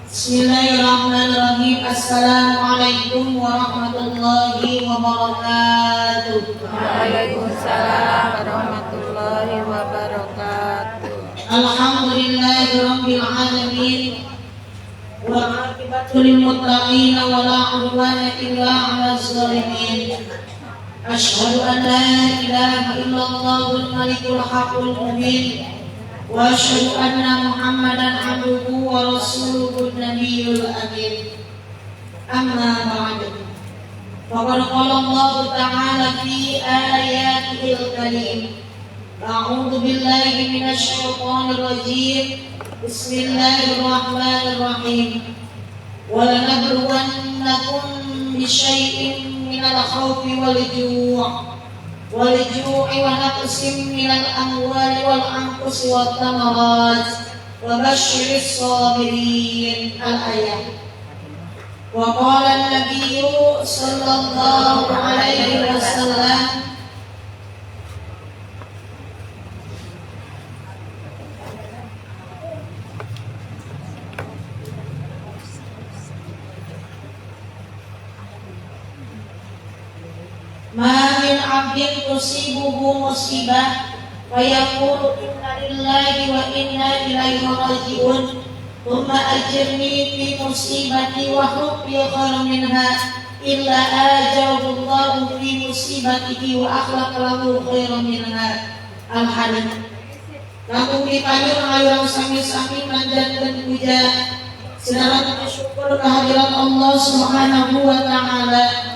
Bismillahirrahmanirrahim. Assalamualaikum warahmatullahi wabarakatuh. Waalaikumsalam warahmatullahi wabarakatuh. Alhamdulillahi rabbil alamin. Wal 'aqibatu lil muttaqin wa la 'udwana illa 'alal zalimin. Asyhadu an la ilaha illallahul malikul haqqul mubin. Wa asyhadu anna Muhammadan 'abduhu wa rasuluhu nabiyyul amin. Amma ba'du. Faqad qala Allah ta'ala fi ayatihil karim. A'udzu billahi minasy syaithanir rajim. Bismillahirrahmanirrahim. Wa lanabluwannakum bisyai'in minal khawfi wal ju' wal ju'i wa naqsin minal amwali wal anfusi wat thamarat wa basysyiris sabirin. Al-ayat. Wa qala an-nabiyyu sallallahu alaihi wasallam, ma min 'abdin tusibuhu musibah fa yaqulu inna lillahi wa inna ilaihi raji'un thumma ajirni fi musibati wa akhlif li khairan minha illa ajahu Allahu fi musibatihi wa akhlaqa lahu khairan minha. Al-hadits. Langkung dipayun hayang sami-sami manjatkeun puja sinaran syukur kehadirat Allah Subhanahu wa taala.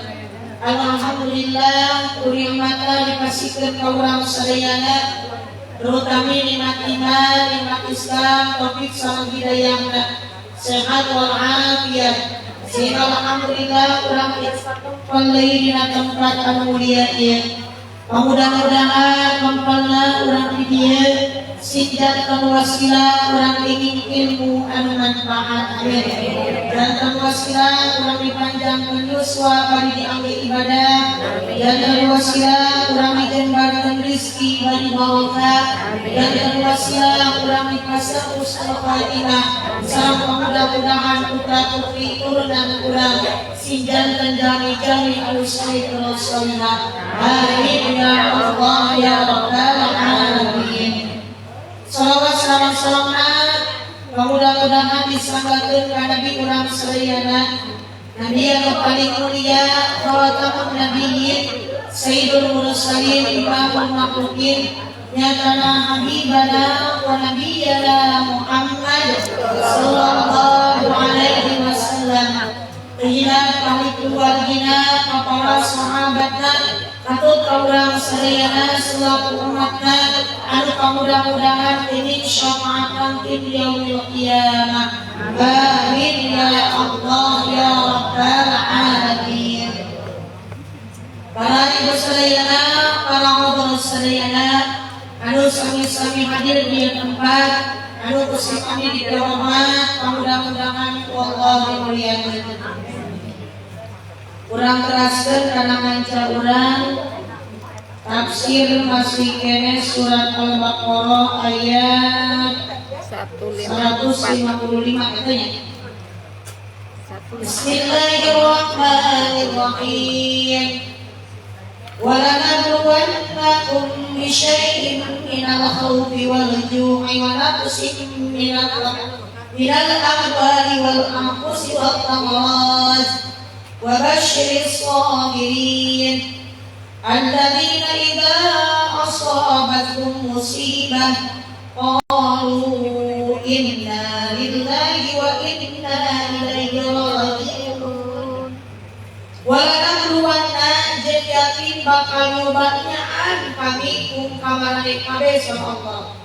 Alhamdulillah nikmatna dipasihkeun ka urang sadayana, terutama nikmat iman, nikmat Islam, taufik sareng hidayahna, sehat wal afiat. Sehingga alhamdulillah urang tiasa kempel deui dina tempat anu mulia ieu. Mudah-mudahan kempelna urang di dieu sing janten wasilah urang ingin ilmu anu manfaat, amin. Janten wasilah urang dipanjangkeun yuswa bari diangge ibadah. Janten wasilah urang dijembarkeun rizki bari barokah. Janten wasilah urang dipasang husnul khatimah. Sareng mudah-mudahan putra putri turunan urang sing janten jami-jami anu saleh salihah. Amin ya Allah ya rabbal alamin. Salawat salam salamna mudah-mudahan disanggakeun ka nabi urang sadayana, nabi anu paling mulia, khatamun nabiyyin, sayyidul mursalin, imamul makhlukin, nyatana habibana wa nabiyana Muhammad sallallahu alaihi wasallam. Hingga ahli keluargina, para sahabatna, katut ka urang sadayana selaku umatna anu pamudah-mudahan ini syafaat nanti di yaumil qiyamah. Amin ya Allah ya rabbal alamin. Para ibu sadayana, para ngobrol sadayana anu sami-sami hadir di tempat anu kusip kami di rahmat, pamudah-mudahan Allah dimuliakeun. Urang teraskeun kana manca urang tafsir masih kene surat Al-Baqarah ayat 154. 155 itu nya. Bismillahirrahmanirrahim. Walanabluwannakum bisyai'in minal khawfi wal ju'i wa naqsin minal amwali wal anfusi wat thamarat wa basyiris sabirin alladzina idza asabatuhum musibah qalu inna lillahi wa inna ilaihi raji'un. Walanabluwanna jeung yakin bakal nyobanyaan kami kum kamaraneh kabeh sama Allah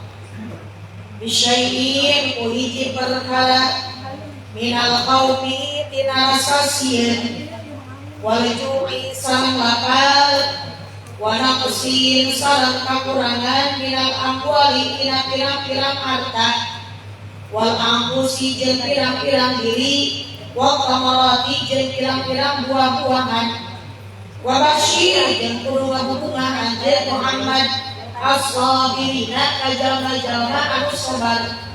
bisyai'in ku hiji perkara minal khaufi tina rasa sieun wal ju'i sareng lapar wa naqsin sareng kakurangan minal amwali tina pirang-pirang harta wal anfusi jeung pirang-pirang diri wa thamarati jeung pirang-pirang buah-buahan wa basyir jeung kudu ngabubungah anjeun Muhammad as-sabirina ka jalma-jalma anu sabar.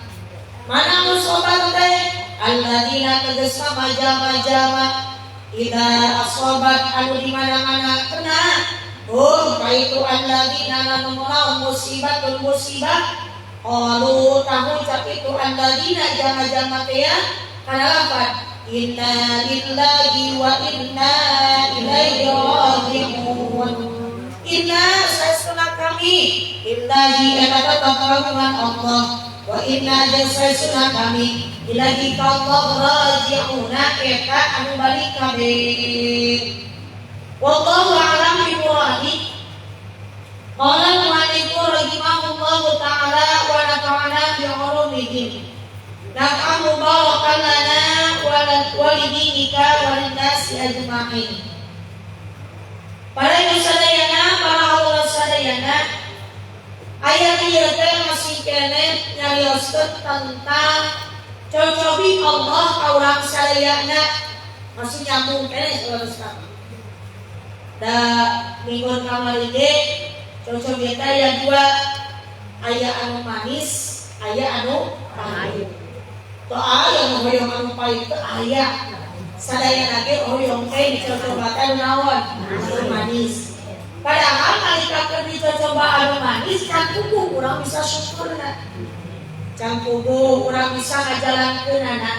Mana nu sabar teh alladzina tegas sama jama-jama ida asobat anu di mana-mana kena oh kaitu alladzina anu musibatun musibah qalu tahu itu alladzina jama-jama teh kana lapan inna lillahi wa inna ilaihi raji'un. Inna saestuna kami lillahi eta tetep kagungan Allah wa inna jeung saestuna kami ilahi ka Allah raji'una eta anu balik kabeh. Wallahu a'lam bi muradi. Qala al-mu'allifu rahimahullahu ta'ala wa nafa'ana bi ulumihi. Naf'an mubarakan lana wa lidinika wa linnasi ajma'in. Para ibu sadayana, para Allah sadayana, ayat ieu teh masih keneh nyarioskeun tentang cocobi Allah ka urang sadayana, masih nyambung keneh saudara. Da minggu kamari ge cocobi teh aya dua, aya anu manis, aya anu pahit. Teu aya nu hoyong anu pahit teu aya. Sadayana ge hoyong teh dicocoba teh naon? Anu manis. Padahal nalika keur dicocoba anu manis can puguh urang bisa syukurna. Can puguh urang bisa ngajalankeunana.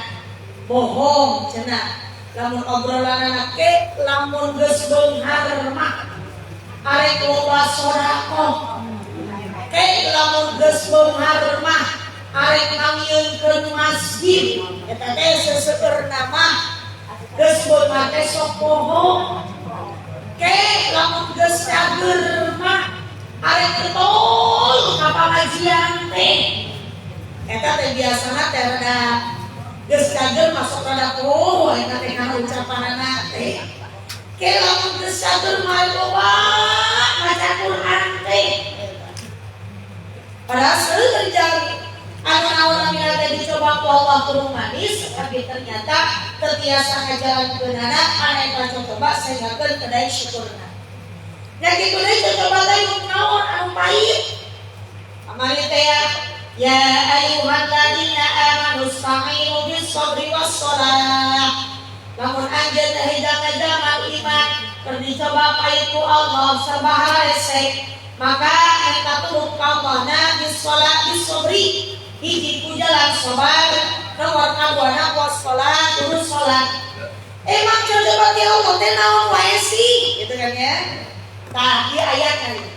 Bohong cenah. Lamun obrolanana ke lamun geus beunghar mah arek loba sedekah. Ke lamun geus beunghar mah arek ngamieunkeun masjid eta teh seseueurna mah geus beunghar teh sok bohong. Ke lamun geus cager mah arek getol ka pangajian teh eta teh biasana teh rada geus cager masuk rada poho eta teh kana ucapanana teh. Ke lamun geus cager mah loba maca Quran teh. Padahal seueur jalmi anu naon namina teh dicoba ku Allah kudu manis, tapi ternyata teu tiasa ngajalankeunana kana eta cocoba sehinggakeun kedai syukurna. Nya kitu deui cocoba teh nu naon anu pahit. Kamari teh ya, ya ayyuhalladzina amanu ista'inu bis sabri was shalah. Lamun anjeun teh hijang-hijang iman keur dicoba pahit ku Allah serba harese, maka eta tulung ka Allahna bis shalah bis sabri. Hiji ku jalan sabar, nomor kaduana was salat terus salat. Emang coba ti Allah teh naon wae sih gitu kan ya. Tah ieu ayatna ieu.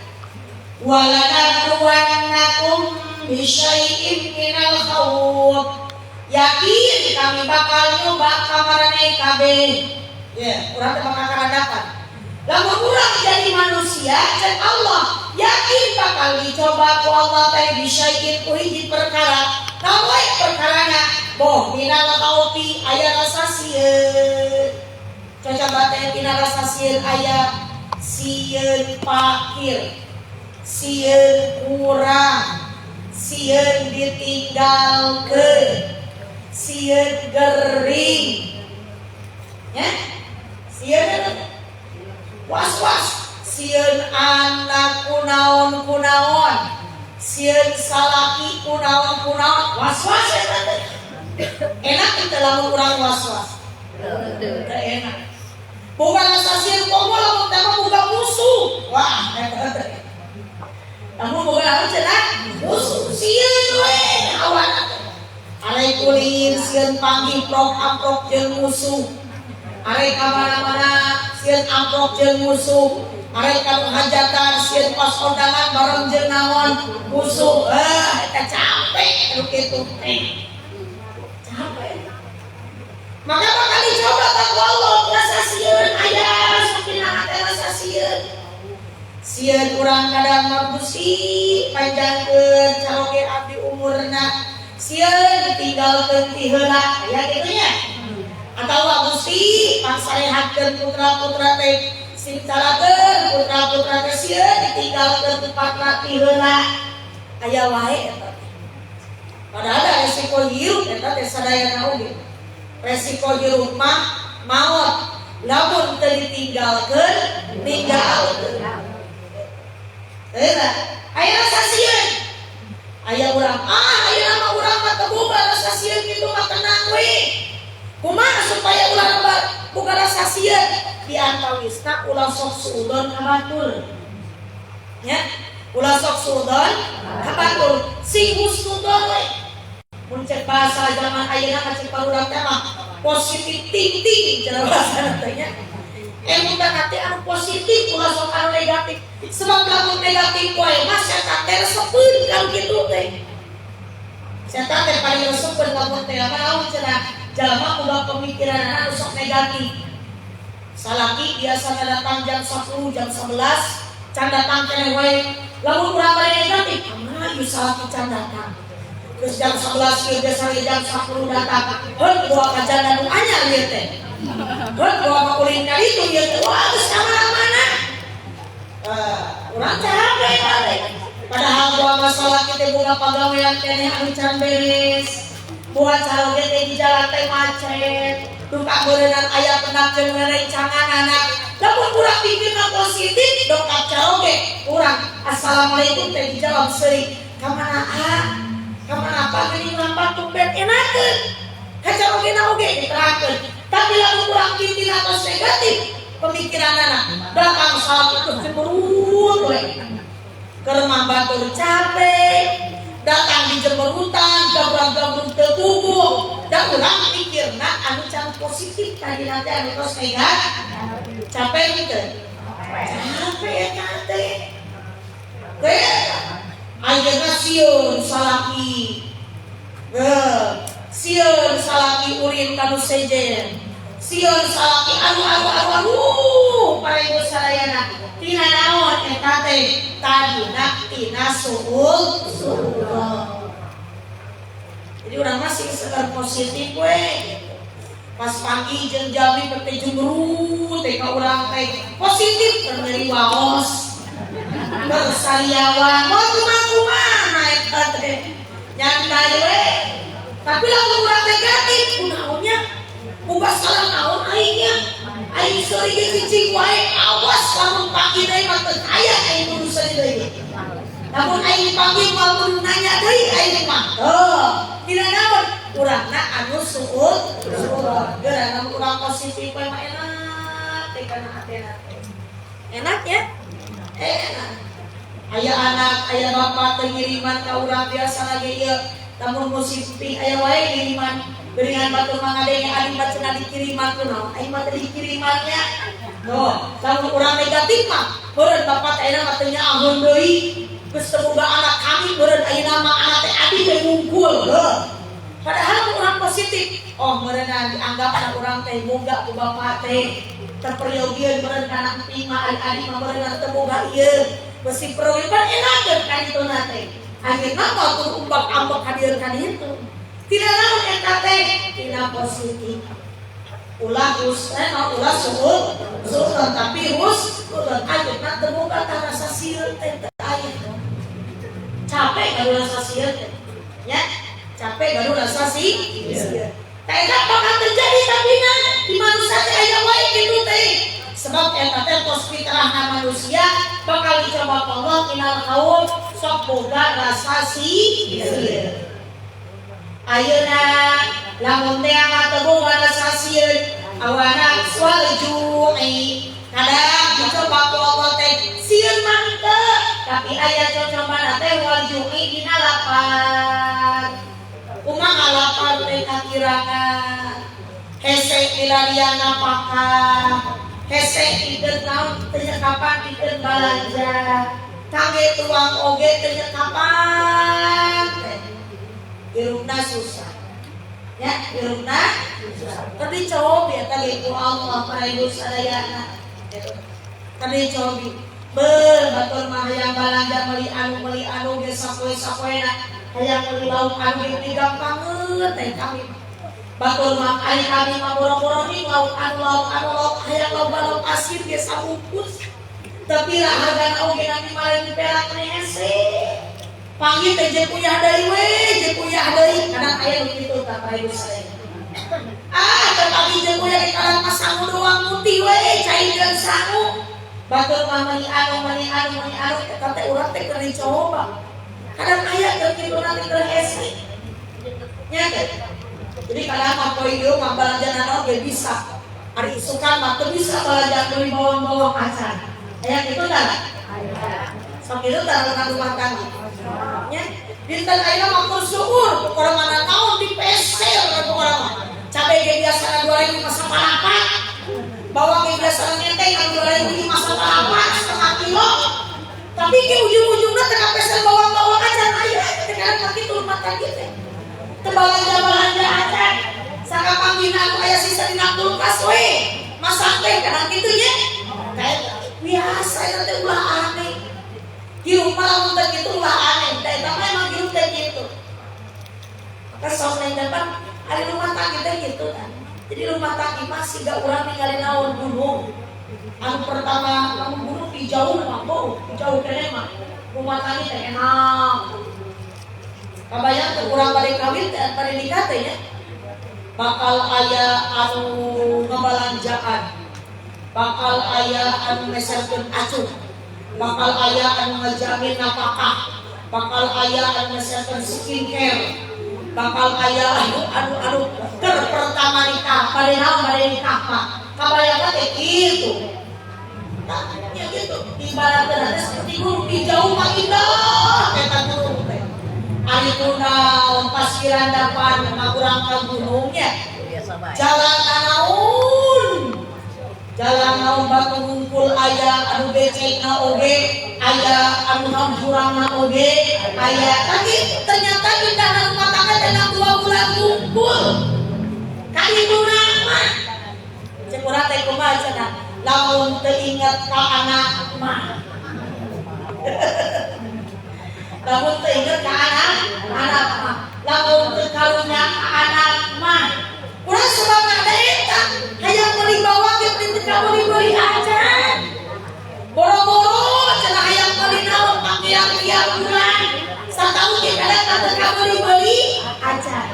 Walanabluwannakum bisyai'in minal khauf. Yakin kami bakal nyoba ka maraneh kabeh. Ya, urang teh bakal karandapan. Lamun urang jadi manusia, cek Allah, yakin bakal dicoba ku Allah teh bisyai'in ku hiji perkara. Naon wae perkarana? Boh minal khaufi aya rasa sieun. Cocoba teh tina rasa sieun aya sieun fakir, sieun kurang, sieun ditinggalkeun, sieun gering. Ya? Sieun was-was, sieun anak kunaon kunaon, sieun salaki kunaon kunaon, was-was eta teh. Enak teu lamun urang was-was? Teu enak. Boga rasa sieun komo lamun teh mah boga musuh. Wah, eta teh. Lamun boga naon cenah? Musuh sieun we hawana teh. Arek ulin sieun panggih prok amprok jeung musuh. Arek ka mana-mana sieun amprok jeung musuh. Arek ka hajatan sieun pas kondangan bareng jeung naon musuh. Ah, eta capek anu kitu teh. Capek. Maka bakal dicoba ku Allah rasa sieun aya saking hate rasa sieun. Sieun urang kadang mah Gusti panjangkeun caroge abdi umurna. Sieun ditinggalkeun ti heula aya kitu nya. Atawa Gusti pangsarehatkeun putra-putra teh sing calageun putra-putra teh sieun ditinggalkeun tempat ti heula. Aya wae eta teh. Padahal ada resiko hirup eta teh sadayana oge. Resiko hirup mah maot. Lamun teu ditinggalkeun, ninggalkeun. Eta aya rasa sieun. Aya urang, ah ayeuna mah urang mah teu boga rasa ulah sok suudzon ka batur. Ya, ulah sok suudzon ka batur, sing husnudzon we. Mun cek bahasa zaman ayeuna mah, cek barudak teh mah positive thinking cenah bahasa teh nya. Emutan hati anu positif, ulah sok anu negatif. Sebab lamun negatif wae mah setan teh resepeun kan kitu teh. Setan teh paling resepeun lamun teh naon cenah jalma boga pemikiran anu sok negatif. Salaki biasa datang jam 10, jam 11, can datang keneh wae. Lamun urang bari negatif, kumaha ieu salaki can datang. Terus jam 11 ieu biasa jam 10 datang. Heun bawa ka janda nu anyar ieu teh. Heun bawa ka ulin ka ditu ieu teh. Wah, geus ka mana-mana. Urang capek teh. Padahal bawa masalah kita boga pagawean keneh anu can beres. Buat caroge teh di jalan teh macet. Duka beureunan aya pendak jeung rerencangan anak. Lamun urang pikirna positif, dongkap caroge urang assalamualaikum teh dijawab seuri. Ka mana ah? Ka mana apa geuning lambat tumben enakeun. Ka carogena oge diterangkeun. Tapi lamun urang pikirna tos negatif, pemikiranana datang salam itu cemberut we. Keur mah batur capek, datang di jemberutan, gabrang-gabrung teu puguh. Da urang pikirna anu can positif tadi nanti anu tos negatif. Capek gitu. Capek eta teh. Teh ayeuna sieun salaki. Heuh, sieun salaki ulin ka nu sejen. Sieun salaki anu anu anu anu para ibu sadayana. Tina naon eta teh? Tadina tina suul suudzon. Jadi urang mah sing segar positif we gitu. Pas pagi jeung jalmi teh jembrut teh ka urang teh positif keur meuli waos. Bersariawan, mau kumaha eta teh. Nyantai we. Tapi lamun urang negatif, kunaonnya? Boga salah naon aingnya? Aing seuri ge cicing wae, awas lamun pagi deui mah teu aya aing kudu seuri deui. Lamun aing dipanggil moal kudu nanya deui aing mah. Tuh, tina naon? Urangna anu suul suudzon. Geura lamun urang positif we mah enak teh kana hatena teh. Enak ya? Enak. Aya anak, aya bapak teu ngiriman ka urang biasa lagi ieu. Lamun musim pi aya wae ngiriman. Geuningan batur mah ngadenge adi mah cenah dikiriman kunaon? Aing mah teu dikirimannya. Tuh, lamun urang negatif mah, meureun bapak teh ayeuna mah teu nyaahun deui. Geus teu boga anak kami meureun ayeuna mah anak teh adi teh ngungkul. Heuh. Padahal mun urang positif, oh meureunna dianggap anak urang teh boga ku bapak teh. Terperyogieun meureun kana empi mah adi mah meureunna teu boga ieu. Besi perlu kan enakeun ka dituna teh. Akhirna mah kudu umbak-ambek ka dieu ka ditu. Tidak naon eta teh tina positif. Ulah hus, ulah suul, suudzon tapi hus, ulah ayeuna teu boga rasa sieun teh teu aya. Capek gaduh rasa sieun teh. Ya, capek gaduh rasa sieun. Tah eta bakal terjadi tapi na di manusia teh aya wae kitu teh. Sebab eta teh tos fitrahna manusia bakal dicoba Allah minal khauf sok boga rasa sieun. Ayeuna lamun teh mah teu boga rasa sieun awana wal ju'i kadang dicoba ku Allah teh sieun mah henteu tapi aya cocobana teh wal ju'i dina lapar. Kumaha lapar teh kakirangan hese milarian napakah hese pikeun naon teu nyekapan pikeun balanja kangge tuang oge teu nyekapan teh hirupna susah ya, hirupna susah. Tadi cobi eta ge ku Allah para ibu sadayana. Tadi cobi beuh batur mah hayang balanja meuli anu ge sapoe-sapoena hayang meuli lauk anu ge digampangeun teh kami. Batur mah ari kami mah boro-boro nih lauk anu lauk hayang lauk lauk asin ge sabungkus. Tapi lah hargana oge nanti malah diperak hese. Panggil teh jeung uyah deui we, jeung uyah deui. Kadang aya nu kitu tah para ibu sadaya. Ah, teh pagi jeung uyah di kadang mah sangu doang mutih we, cai jeung sangu. Batur mah meuli anu meuli anu meuli anu eta teh urang teh keur dicoba. Kadang aya keur kitu nanti keur hese. Nya teh. Jadi kadang mah poe ieu mah balanja naon ge bisa. Ari isukan mah teu bisa balanja beli bawang-bawang acan. Aya kitu tah? Sok kitu tah tentang rumah tangga. Nya, dinten ayeuna mah kur syukur, pokona mana naon dipeser pokona mah. Cabe ge biasana 2000 mah saparapat. Bawang ge biasana ngenteng anu 2000 mah saparapat setengah kilo. Tapi ke ujung-ujungna teu kapeser bawang-bawang acan aya teh kadang kitu rumah tangga teh. Teu balanja-balanja acan. Sakapanggihna anu aya sisa dina kulkas we. Masak teh kadang kitu nya. Kayak biasa eta teh ulah aneh. Hirup mah lamun teh kitu ulah aneh. Da eta mah emang hirup teh kitu. Maka sok neng depan ari rumah tangga teh kitu kan. Jadi rumah tangga mah siga urang ningali naon gunung. Anu pertama lamun gunung di jauh mah bau, di jauh keneh mah. Rumah tangga teh enak. Kabayang teh urang bade kawin teh bade nikah teh nya. Bakal aya anu ngabalanjaan. Bakal aya anu meserkeun acuk. Bakal aya anu ngajamin nafkah. Bakal aya anu meserkeun skincare. Bakal aya anu anu anu keur pertama nikah, bade naon bade nikah mah. Kabayangna teh kitu. Nah, ya gitu. Ibaratna teh seperti gunung di jauh mah indah eta gunung teh. Ari kunaon pasiran depan mah urang ka gunungnya. Jalan naon? Jalan naon batu ngumpul aya anu becekna oge, aya anu hampurangna oge, aya. Tapi ternyata indahna rumah tangga dalam 2 bulan ngumpul. Ka induna mah. Cek urang teh kumaha cenah? Lamun teu inget ka anak mah. Lamun teu inget ka anak, anak mah. Lamun teu karunya ka anak mah. Urang sebab ada eta hayang meuli bawang ge teu kabeuli-beuli acan. Boro-boro cenah hayang meuli naon pakaian tiap bulan. Sataun ge kadang teu kabeuli-beuli acan.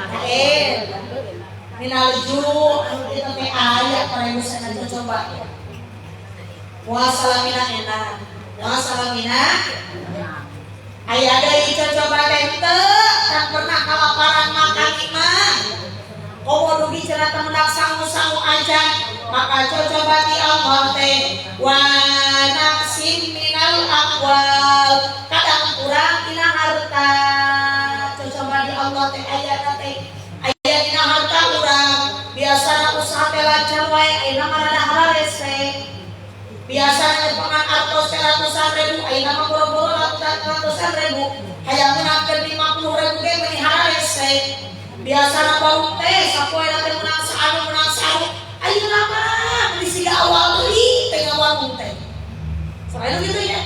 Minal ju' anu kita teh aya parayusan aja coba. Moal salamina enak. Moal salamina aya deui coba teh teu kan pernah kalaparan makan mah. Komo dugi cenah teu mendak sangu-sangu acan, maka cocoba ti Allah teh wa naqsim minal amwal. Kadang kurang dina harta. Cocoba di Allah teh ayana teh aya dina harta urang. Biasana usaha teh lancar wae, ayeuna mah rada hararese. Biasana nyepengan artos teh ratusan ribu, ayeuna mah boro-boro ratusan ribu. Hayang meunangkeun 50 ribu ge meuni hararese. Biasana bau teh sapoe teh meunang saanu meunang saanu. Ayeuna mah meuni siga awal deui teh ngawarung teh. Selain gitu ya.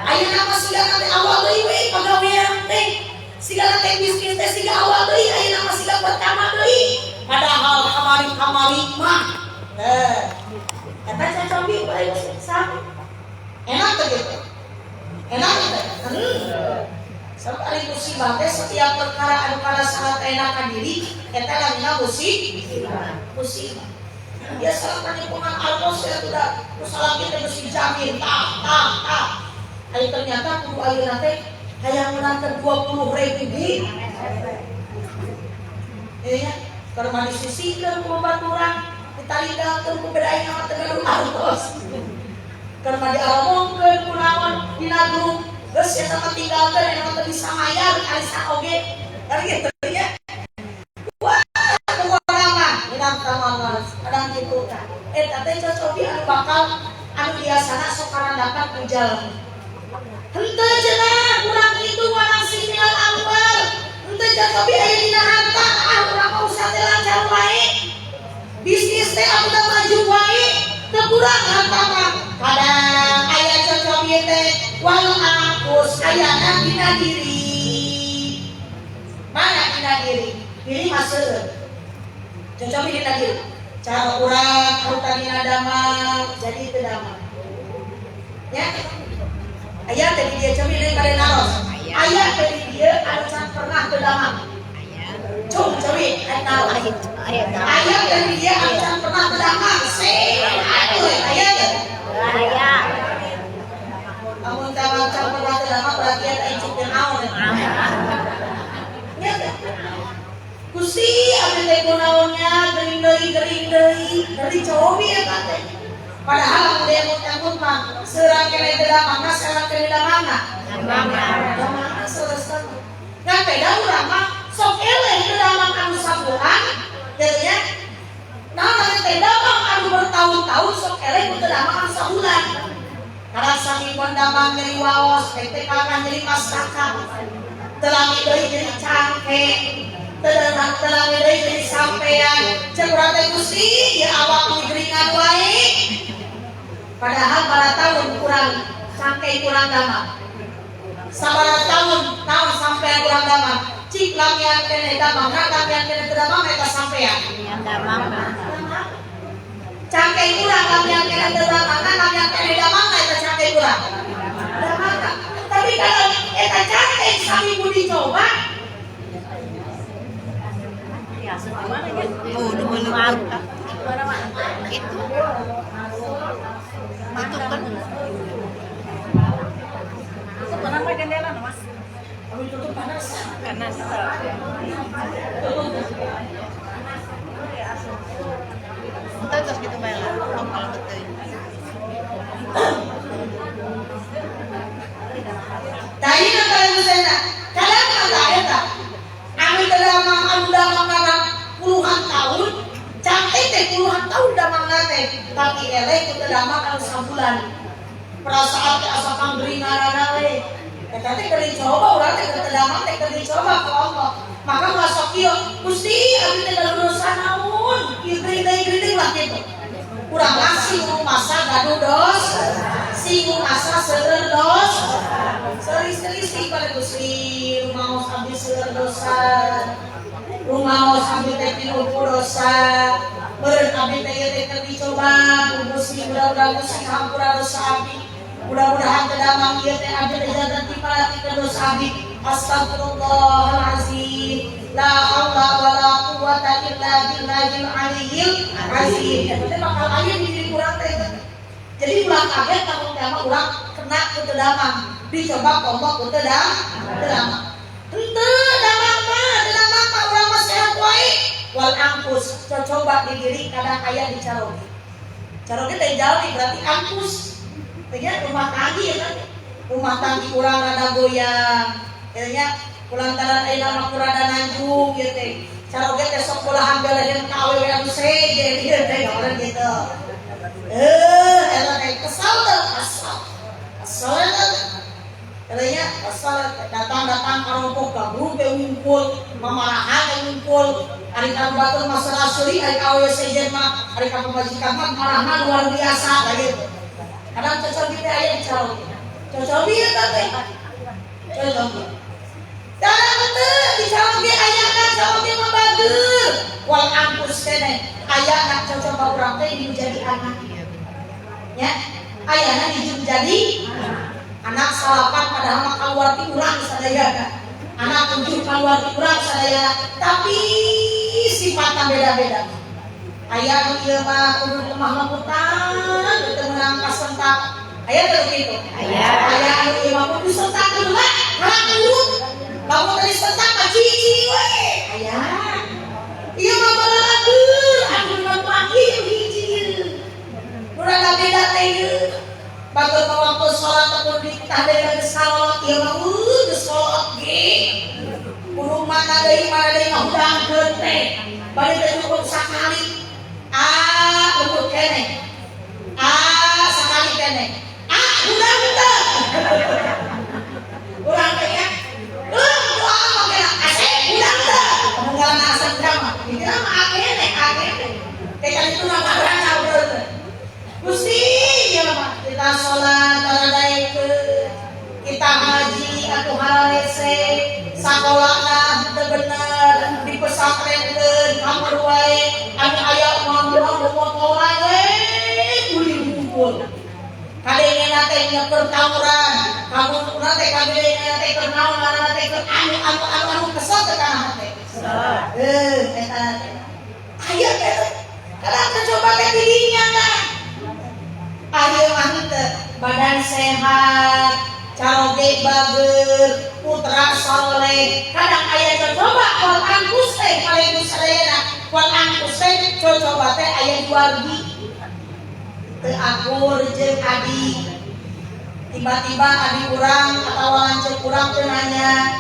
Ayeuna mah siga teh awal deui we pagawean teh. Siga teh bisnis teh siga awal deui, ayeuna mah siga pertama deui. Padahal kamari-kamari mah. Nah, eta cocobi bae sami. Enak teh gitu. Enak teh. Sebab ari musibah teh setiap perkara anu kana sangat enakan diri eta namina musibah. Musibah. Biasa kan lingkungan artos ya sudah salah kita mesti jamin tah tah tah. Ari ternyata kudu ayeuna teh hayang meunangkeun 20 ribu di. Iya, keur mah disisihkeun ku babaturan, ditalidangkeun ku beda aing mah teu gaduh artos. Keur mah diaromongkeun ku naon dina grup. Geus eta mah tinggalkeun eta mah teu bisa mayar arisan oge. Kan gitu ya. Wah, pokona mah dina kamar kadang kitu kan. Eta teh cocobi anu bakal anu biasana sok karandapan ku jalmi. Henteu cenah urang itu wanasi minal amwal. Henteu cocobi aya dina harta, ah urang mah usaha teh lancar wae. Bisnis teh anu teh maju wae, teu kurang harta mah. Kadang aya cocobi teh wal anfus ayana dina diri. Mana dina diri? Diri mah seueur. Cocobi dina diri. Cara urang anu tadina damang jadi teu damang. Ya. Aya teh di dieu cobi deui bade naros. Aya teh di dieu anu can pernah teu damang. Cung cobi aya naros. Aya teh di dieu anu can pernah teu damang. Sehat we aya teh. Aya. Lamun can pernah teu damang berarti eta incuk teu naon. Nya teh. Gusti abdi teh teh kunaonnya gering deui gering deui keur dicobi eta teh. Padahal lamun diemut-emut mah seurang keneh teu damangna, seurang keneh damangna. Damangna selesai. Ngan beda urang mah sok eleh teu damang anu sabulan gitu nya. Nah, teh damang anu bertahun-tahun sok eleh ku teu damang anu sabulan. Karena samingguan damang nyeri waos, teh teh kakan nyeri mastaka. Teu lami deui nyeri cangke. Teu lami deui nyeri sampean. Cek urang teh Gusti, ya awak migringan wae. Padahal pada tahun kurang cangke kurang damang. Sabaraha tahun tahun sampean kurang damang. Cik lamian keneh damang, nah lamian keneh teu damang eta sampean. Cangke kurang lamian keneh teu damang, nah lamian keneh damang eta cangke kurang. Damang. Tapi kalau eta cangke saminggu dicoba, Oh, udah melebur. Itu. Itu kan. Kenapa jendela, Mas? Aduh, tutup panas. Panas. Tutup. Itu terus gitu bae lah. Tongkol betul. Tadi kalau misalnya kadang ada eta anu teu damang anu damang kana puluhan tahun cangke teh puluhan tahun damangna teh tapi eleh ku teu damang anu sabulan perasaan teh asa panggeringanana we eta teh keur dicoba urang teh keur teu damang teh keur dicoba ku Allah maka ulah sok ieu Gusti abdi teh gaduh dosa naon ieu gering deui gering lah kitu urang mah singgung masa gaduh dos singgung masa seueur dos seri-seri pada Gusti rumaos abdi seueur dosa rumaos abdi teh tilu dosa beureun abdi teh ieu teh keur dicoba ku Gusti mudah-mudahan Gusti hampura dosa abdi mudah-mudahan teu damang ieu teh abdi teh janten timpala ti dosa abdi astagfirullahalazim la haula wala quwata illa billahil aliyyil azim eta teh bakal aya di diri urang teh. Jadi ulah kaget lamun teh mah urang kena ku teu damang dicoba komo ku teu damang henteu damang mah teu damang mah urang mah sehat wae wal angkus cocoba di diri kadang aya di caroge caroge teh jalmi berarti angkus teh rumah tanggi ya kan rumah tanggi urang rada goyang kitu nya kulantaran ayeuna mah rada nanjung ieu teh caroge teh sok belahan beleheun ka awewe anu sejen ieu teh orang gitu. Eta teh kesal teh kesal. Kesal eta teh. Katanya kesal datang-datang karompok gabung teh ngumpul, mamarahan teh ngumpul, ari ka batur masalah seuri, ari ka awewe sejen mah, ari ka pamajikan mah marahna luar biasa lah gitu. Kadang cocok teh aya di caroge. Cocok eta teh. Cocok. Kadang teu di caroge ayana caroge mah bageur. Wal angkus keneh ayana cocok ka urang teh jadi anak. Ya, ayana dijun jadi anak salapan padahal mah kaluar ti urang sadayana. Anak tujuh kaluar ti urang sadayana, tapi sifatna beda-beda. Aya nu ieu mah kudu lemah lembutan, teu meunang kasentak. Aya teu kitu? Aya. Aya nu ieu mah kudu sentak heula, karang nurut. Lamun teu disentak mah cici we. Aya. Ieu mah balalageun, anu mah panggil hiji. Nu rada beda teh ieu. Batur mah waktu sholat teh kudu dititah deui geus kalolot ieu mah geus kolot ge. Kudu mana deui ngahudangkeun teh. Bari teh cukup sakali. Ah, lembut keneh. Ah, sakali keneh. Ah, hudang teu. Urang teh nya. Doa mah kena asep hudang teu. Pemunggalan asep hudang mah. Dikira mah akene, akene. Teh kan itu mah marana urang teh. Gusti, ya mah kita sholat paradaekeun, kita haji atuh hararese, sakolana teu bener, dipesantrenkeun kamar wae, anu aya mah motoran we buli ngumpul. Kadengena teh nyeker tawuran, kamu teh kadengena teh keur naon ngaranna teh keur anu anu anu anu kesel teh kana hate. Eta teh. Aya teh. Kadang teh coba teh dirinya kan. Ayo mah henteu, badan sehat, caroge bager, putra soleh. Kadang aya coba wal angkus teh paling sadayana, wal cocoba teh aya di wargi teu akur jeung adi. Tiba-tiba adi urang atawa lanceuk urang teu nanya,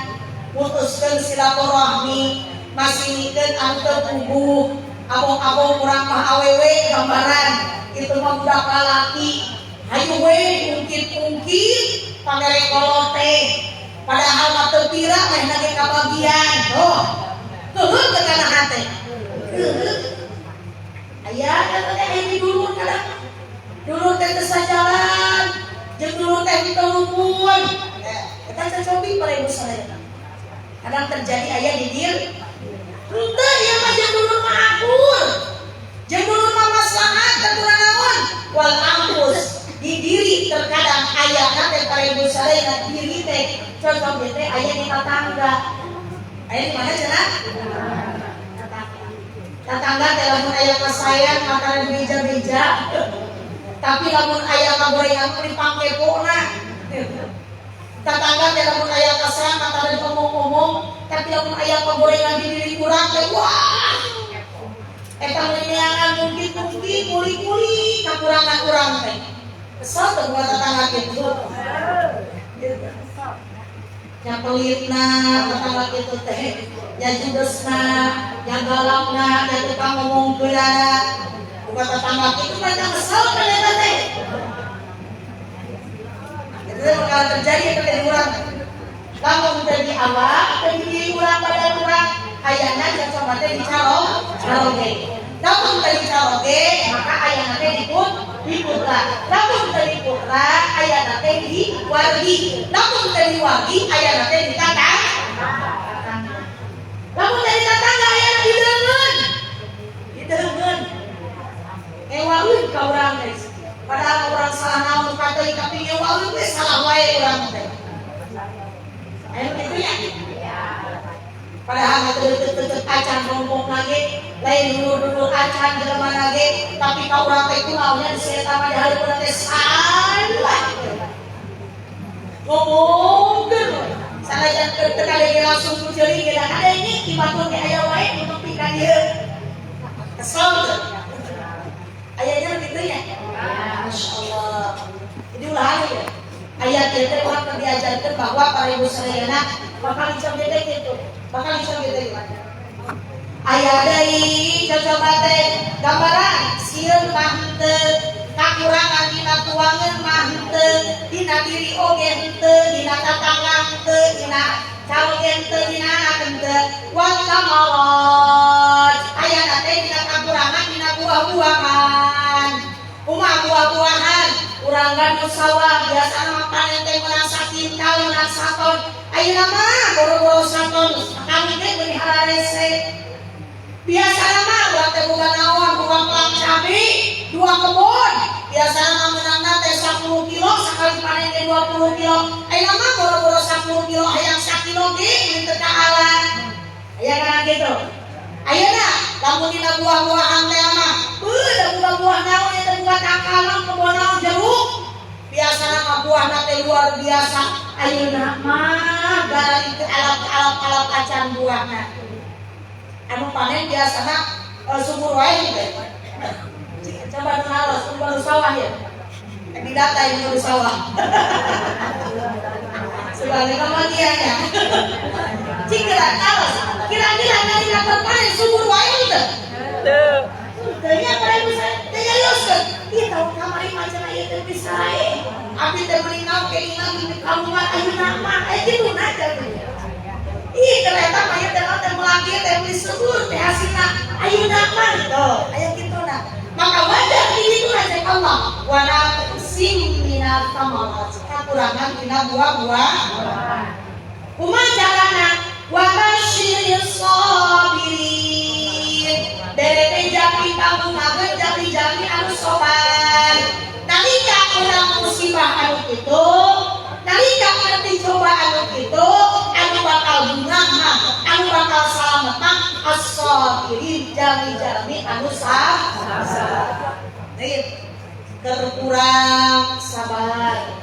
mutuskeun silaturahmi, masingikeun anu teu puguh, abong-abong urang mah awewe gambaran itu mah budak lalaki. Hayu we ungkit-ungkit pamere kolot teh. Padahal mah teu pira meh ge kabagian. Oh. Heuheuh teu kana hate. Heuheuh. Aya eta teh aya di dulur kadang. Dulur teh teu sajalan, jeung dulur teh teu rukun. Eta cocobi para ibu sadayana. Kadang terjadi aya di dir. Henteu ieu mah jeung dulur mah akur. Jeung dulur mah maslahat teu kurang naon. Wal anfus di diri terkadang aya teh para ibu sadayana diri teh cocok teh aya di tetangga. Aya di mana cenah? Tetangga teh lamun aya kasayan makanan beja-beja. Tapi lamun aya kagorengan mah dipangkepona. Tetangga teh lamun aya kasayan makanan omong-omong, tapi lamun aya kagorengan di diri urang teh wah. Eta neangan mungkin-mungkin kuli-kuli kakurangan urang teh. Kesel teh buat tetangga kitu. Nya pelitna tetangga kitu teh, nya judesna, nya galakna, nya tukang ngomongkeunana. Bukan tetangga kitu mah nya kesel kan eta teh. Itu teh bakal terjadi eta teh di urang. Lamun teu di awak, teu di diri urang badan urang, ayana coba teh di caroge. Lamun teu di caroge, maka ayana teh di putra. Lamun teu di putra, ayana teh di wargi. Lamun teu di wargi, ayana teh di tatangga. Lamun teu di tatangga, ayana di deungeun. Di deungeun. Ngewaeun ka urang guys. Padahal urang salah naon kateuing tapi ngewaeun we salah wae urang teh. Ayo kitu nya. Padahal mah teu deukeut-deukeut acan rompong lagi, lain dulur-dulur acan jelema lagi, tapi ka urang teh kunaonnya di eta mah di hareupeun teh salah. Ngomongkeun we. Sanajan teu kadenge langsung ku ceuli ge da kadenge ti batur ge aya wae nu nepi ka dieu. Kesel teu? Ayanya kitu nya. Masya Allah. Jadi ulah ya. Ayat ieu teh urang keur diajarkeun bahwa para ibu sadayana bakal bisa teh kitu. Bakal bisa gitu gimana? Aya deui cocoba teh gambaran sieun mah henteu, kakurangan dina tuangan mah henteu, dina diri oge henteu, dina tatangga henteu, dina caroge henteu, dina anak henteu. Wa tsamarat. Ayana teh dina kakurangan dina buah-buahan. Kumaha buah-buahan? Urang gaduh sawah biasana mah panen teh meunang sakintal, meunang saton. Ayeuna mah boro-boro saton, kami teh meuni hararese. Biasana mah urang teh boga naon, boga pelang cabe, dua kebun. Biasana mah meunangna teh 10 kilo, sakali panen teh 20 kilo. Ayeuna mah boro-boro 10 kilo hayang sakilo ge meuni teu kaala. Aya kana kitu. Ayeuna lamun dina buah-buahan teh mah, beuh da boga buah naon eta boga tangkalan kebon naon jeruk. Biasana mah buahna teh luar biasa. Ayeuna mah gara itu alap-alap acan buahna. Anu panen biasana subur wae gitu. Coba nu naros, nu baru sawah ya. Di data ini baru sawah. Sebagai kebagiannya. Cing kira naros, kira-kira nanti dapat panen subur wae gitu. Teu. Teu nya para ibu saya, teu nyarioskeun. Ieu tahun kamari mah cenah ieu teh bisa wae. Abdi teh meuni naon keinginan di kaluar ayeuna mah aya kitu na cenah. Ih ternyata mah ieu teh teh melaki teh meuni subur teh hasilna ayeuna mah gitu. Aya kitu na. Maka wajar di ditu cek Allah. Wa naqsim minat thamarat. Kakurangan dina buah-buah. Kumaha carana? Wa basyiris sabirin. Bere teh jami kabungakeun jami-jami anu sobar. Nalika urang musibah anu kitu, nalika ngerti coba anu kitu, anu bakal bungah mah, anu bakal salamet mah as-sabirin jami-jami anu sabar. Nih, keur kurang sabar.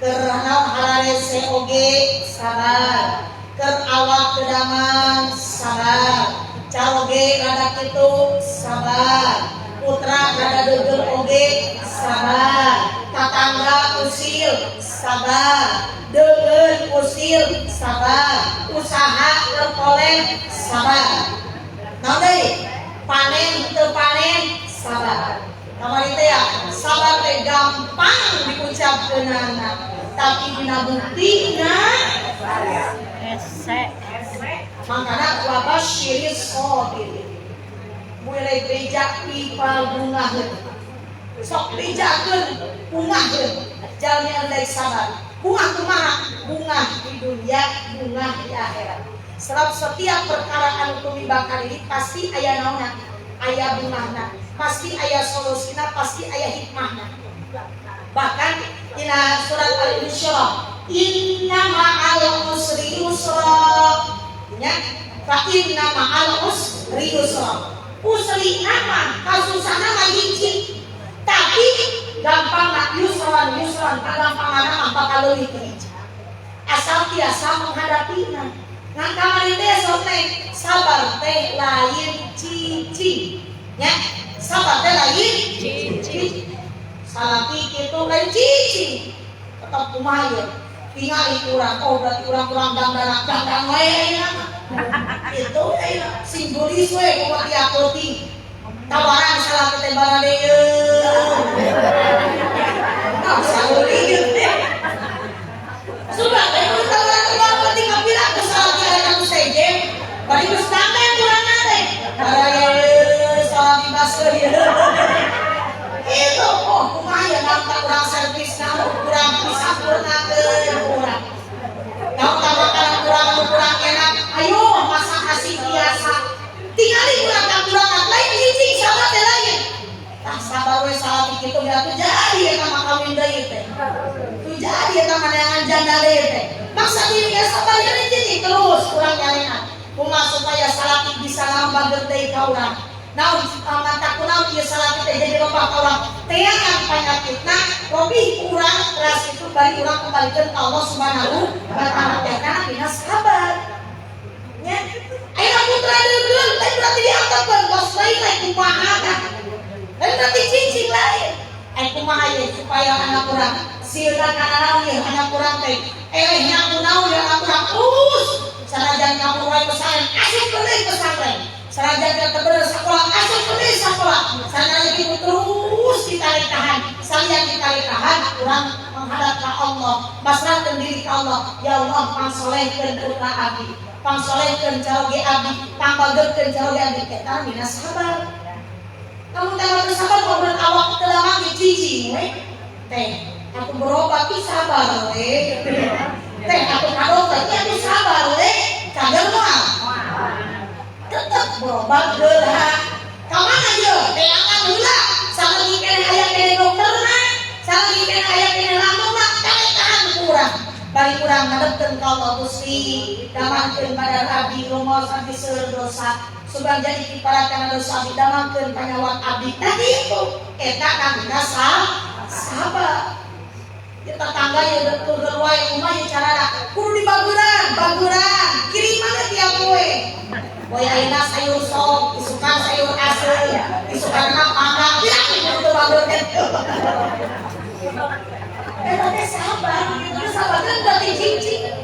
Keur naon hararese oge sabar. Keur awak kedaman sabar. Caroge rada kitu sabar. sabar, putra kada deugeul oge sabar, tatangga usil sabar, deugeul usil sabar, usaha terkoleh sabar. Naon deui? Panen teu panen sabar. Kamari teh ya, sabar teh gampang diucapkeunana, tapi dina buktina Hese. Makana wabasyiris sabirin. Mulai beja pipa bungaheun. Sok bejakeun bungaheun. Jalmi anu daek sabar. Bungah kumaha? Bungah di dunia, bungah di akhirat. Sebab setiap perkara anu tumiba ka diri pasti aya naonna, aya bungahna, pasti aya solusina, pasti aya hikmahna. Bahkan dina surat Al-Insyirah, inna ma'al usri yusra. Ya, fa inna ma'al usri yusra. Usri nama, kasusahna mah hiji. Tapi gampang nak yusran yusran, kagampangan mah bakal leuwih ti hiji. Asal tiasa menghadapinya. Ngan kamari teh sok teh sabar teh lain cicing. Ya, sabar teh lain cicing. Salaki kitu lain cicing. Tetap kumaha ieu? Tingali urang, oh berarti urang kurang dangdana dangdang wae ayeuna mah. Itu ayeuna sing geulis we kumaha tiap peuting. Tawaran salaki teh baradeyeun. Nah, saeureun teh. Sudah, teh tawaran urang penting kapira ku salaki aya nu sejen. Bari geus dangdan kurangna teh. Baradeyeun salaki baseuh ieu. Itu oh kumaha ya nangka urang servis na kurang disampurnakeun urang. Naon ka makanan kurang anu kurang enak, ayo masak asih biasa. Tingali urang kakurangan lain cicing sabar teh lain. Tah sabar we salaki kitu ya tuh jadi eta mah kawin deui teh. Tuh jadi eta mah neangan janda deui teh. Maksa diri ya sabar ya cicing terus urang nyarengan. Kumaha supaya salaki bisa nambah deui ka urang. Naon mata kunaon ieu salaki teh jadi loba ka urang. Teangan panyakitna lebih kurang keras itu bari urang kembalikan ke Allah Subhanahu wa taala teh kana dina sabar. Nya ayeuna putra deugeul teh berarti diangkatkeun bos lain lain kumaha tah. Lain berarti cicing lain. Ai kumaha ieu supaya anak urang sieuna kana naon ieu anak urang teh eleh nyapu naon ieu anak urang terus sanajan nyapu wae pesantren asup deui pesantren. Sanajan teu bener sakola asup deui sakola. Sanajan kitu terus ditarik tahan. Salian ditarik tahan urang menghadap ka Allah, pasrahkeun diri ka Allah. Ya Allah, pangsolehkeun putra abdi, pangsolehkeun caroge abdi, pangbageurkeun caroge abdi eta mina sabar. Kamu teh sabar ngobrol awak teu lama ge cicing we. Teh, aku berobat tuh sabar we. Teh, aku ka dokter atuh sabar we. Cager moal? Tetep berobat geura. Ka mana ieu? Teangan heula. Salagi keneh aya keneh dokterna, salagi keneh aya keneh lambungna, tarik tahan kurang. Bari kurang ngadepkeun ka Allah Gusti, damangkeun badan abdi rumaos abdi seueur dosa. Sugan jadi kiparat kana dosa abdi damangkeun panyawat abdi. Tadi itu eta namina sabar. Ya tetangga ya betul wae kumaha ieu carana? Kudu dibaguran, baguran. Kiriman tiap poe. Poe ayeuna sayur sop, isukan sayur asem, isukan panggang, ya kudu baguran. Eta teh sabar, itu sabar kan berarti cicing.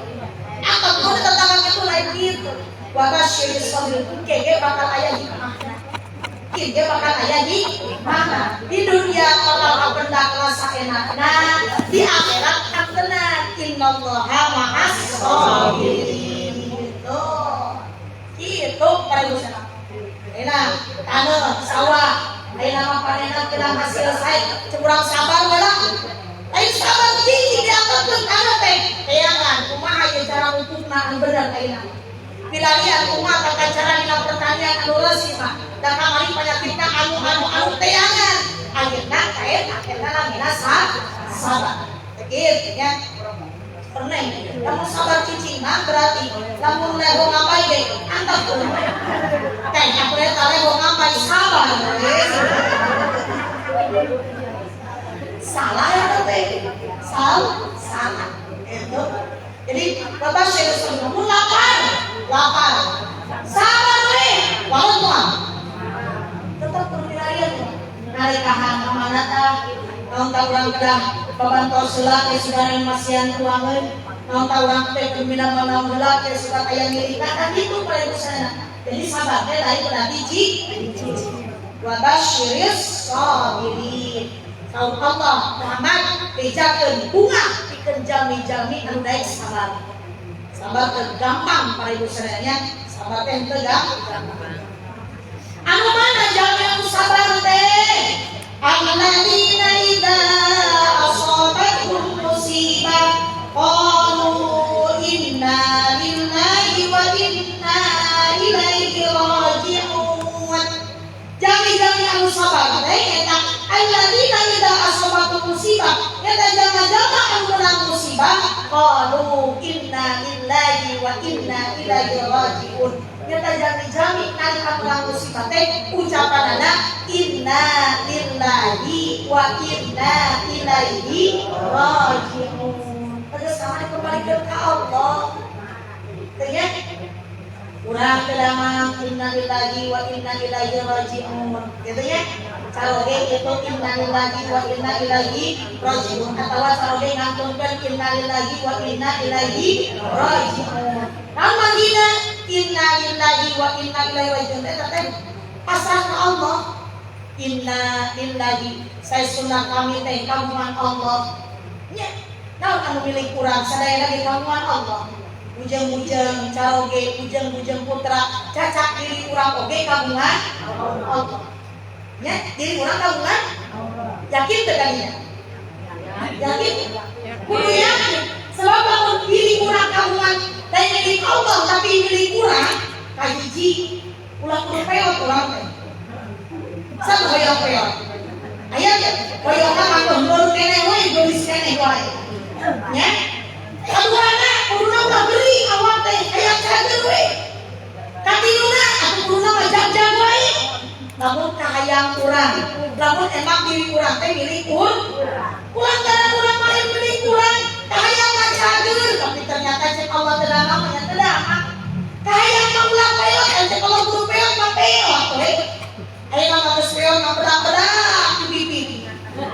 Atau kudu tetangga itu lain gitu. Wa basyiril sabirin ge bakal aya hikmahna. Kieu bakal aya hikmahna. Di dunia bakal kapendak rasa enakna, di akhirat katenan. Innallaha ma'as sabirin. Gitu. Gitu para ibu sana. Enak, tanah, sawah, ayeuna mah panenna kena hasil sae, kurang sabar we lah. Lain sabar cicing diangkatkeun tanah teh. Teangan kumaha ieu cara ngupukna anu bener ayeuna. Pilarian kumaha tata cara dina pertanian anu resih mah. Da kamari penyakitna anu anu anu teangan. Akhirna kaet akhirna namina sabar. Kieu nya. Pernah lamun sabar cicing mah berarti lamun leho ngapai ge antep teh aku eta leho ngapai sabar. Salah ya teh. Salah. Itu. Jadi Bapak saya mun lapar, lapar. Sabar we, walau moal. Tetap Narekahan ka mana tah? Naon tah urang kedah babantos heula teh sugan masihan tuangeun. Naon tah urang teh keur minang naon heula teh sugan aya milikna kan kitu para ibu sadayana. Jadi sabar teh lain berarti cik. Wa basyiris sabirin. Saur Allah Muhammad bejakeun bunga pikeun jalmi-jalmi anu daek sabar. Sabar teh gampang para ibu sadayana, sabar teh teu gampang. Anu mana jalmi anu sabar teh? Alladzina idza asabatuhum musibah qalu inna lillahi wa inna ilaihi raji'un. Jalmi-jalmi anu sabar teh eta alladzina idza asabatuhum musibah, eta jalma-jalma anu menang musibah qalu inna lillahi wa inna ilaihi raji'un. Nyata jalmi-jalmi nalika menang musibah teh ucapanana inna lillahi wa inna ilaihi raji'un. Tegas sama dikembalikan ke Allah. Teh nya urang teh damang inna lillahi wa inna ilaihi raji'un. Gitu nya. Caroge itu inna lillahi wa inna ilaihi raji'un atawa caroge ngantunkeun inna lillahi wa inna ilaihi raji'un. Naon margina inna lillahi wa inna ilaihi raji'un eta teh pasrah ka Allah. Inna lillahi saestuna kami teh kagungan Allah. Nya naon anu milik urang sadayana ge kagungan Allah. Bujeng-bujeng caroge, bujeng-bujeng putra, cacak diri urang oge kagungan Allah. Nya diri urang kagungan yakin teu kadinya? Yakin? Kudu yakin. Sebab lamun diri urang kagungan lain milik Allah tapi milik urang kahiji ulah kudu peot urang teh. Satu hoyong peot. Aya teh hoyongna mah baru keneh we geulis keneh wae. Nya? Kaduana kuduna ulah gering awak teh hayang cager we. Katiluna atuh kuduna mah jag-jag wae. Lamun kahayang urang, lamun emang diri urang teh milik urang. Kulantaran urang mah milik urang, kahayang mah cager, tapi ternyata cek Allah teu damang mah nya teu damang. Kahayang mah ulah peot, cek Allah kudu peot mah peot we. Ayeuna mah geus peot mah bedak-bedak di pipi.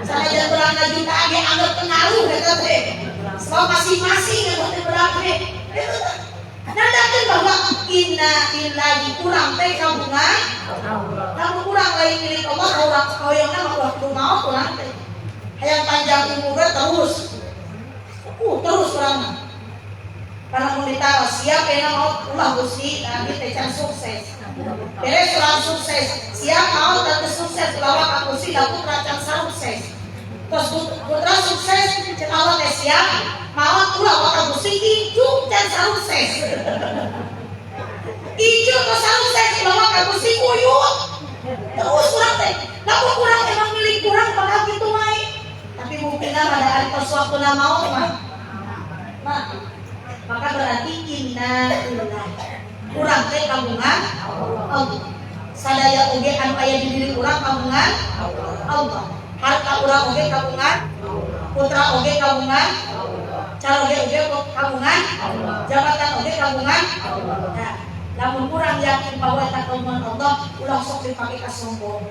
Sanajan beurangna juta ge anggap pengaruh eta teh. Sebab masing-masing eta teh bedak teh. Itu teh nandakeun bahwa inna lillahi urang teh kagungan lamun urang lain milik Allah urang hoyongna mah ulah kudu maot urang teh. Hayang panjang umurna terus. Terus urang mah. Karena mun ditaros siap enak maot ulah Gusti abi teh can sukses. Beres urang sukses, siap maot teu sukses ulah ka Gusti da putra can sukses. Terus putra sukses cek Allah teh siap maot ulah ka Gusti incu can sukses. Incu tos sukses ulah ka Gusti uyut. Terus urang teh, lamun urang emang milik urang bakal kitu wae. Tapi buktina pada ari tos waktuna maot mah. Mah, maka berarti inna lillahi. Urang teh kagungan Allah. Sadaya oge anu aya di diri urang kagungan Allah. Harta urang oge kagungan, putra oge kagungan, caroge oge kagungan, jabatan oge kagungan. Nah, lamun urang yakin bahwa eta kagungan Allah, ulah sok dipake ka sombong.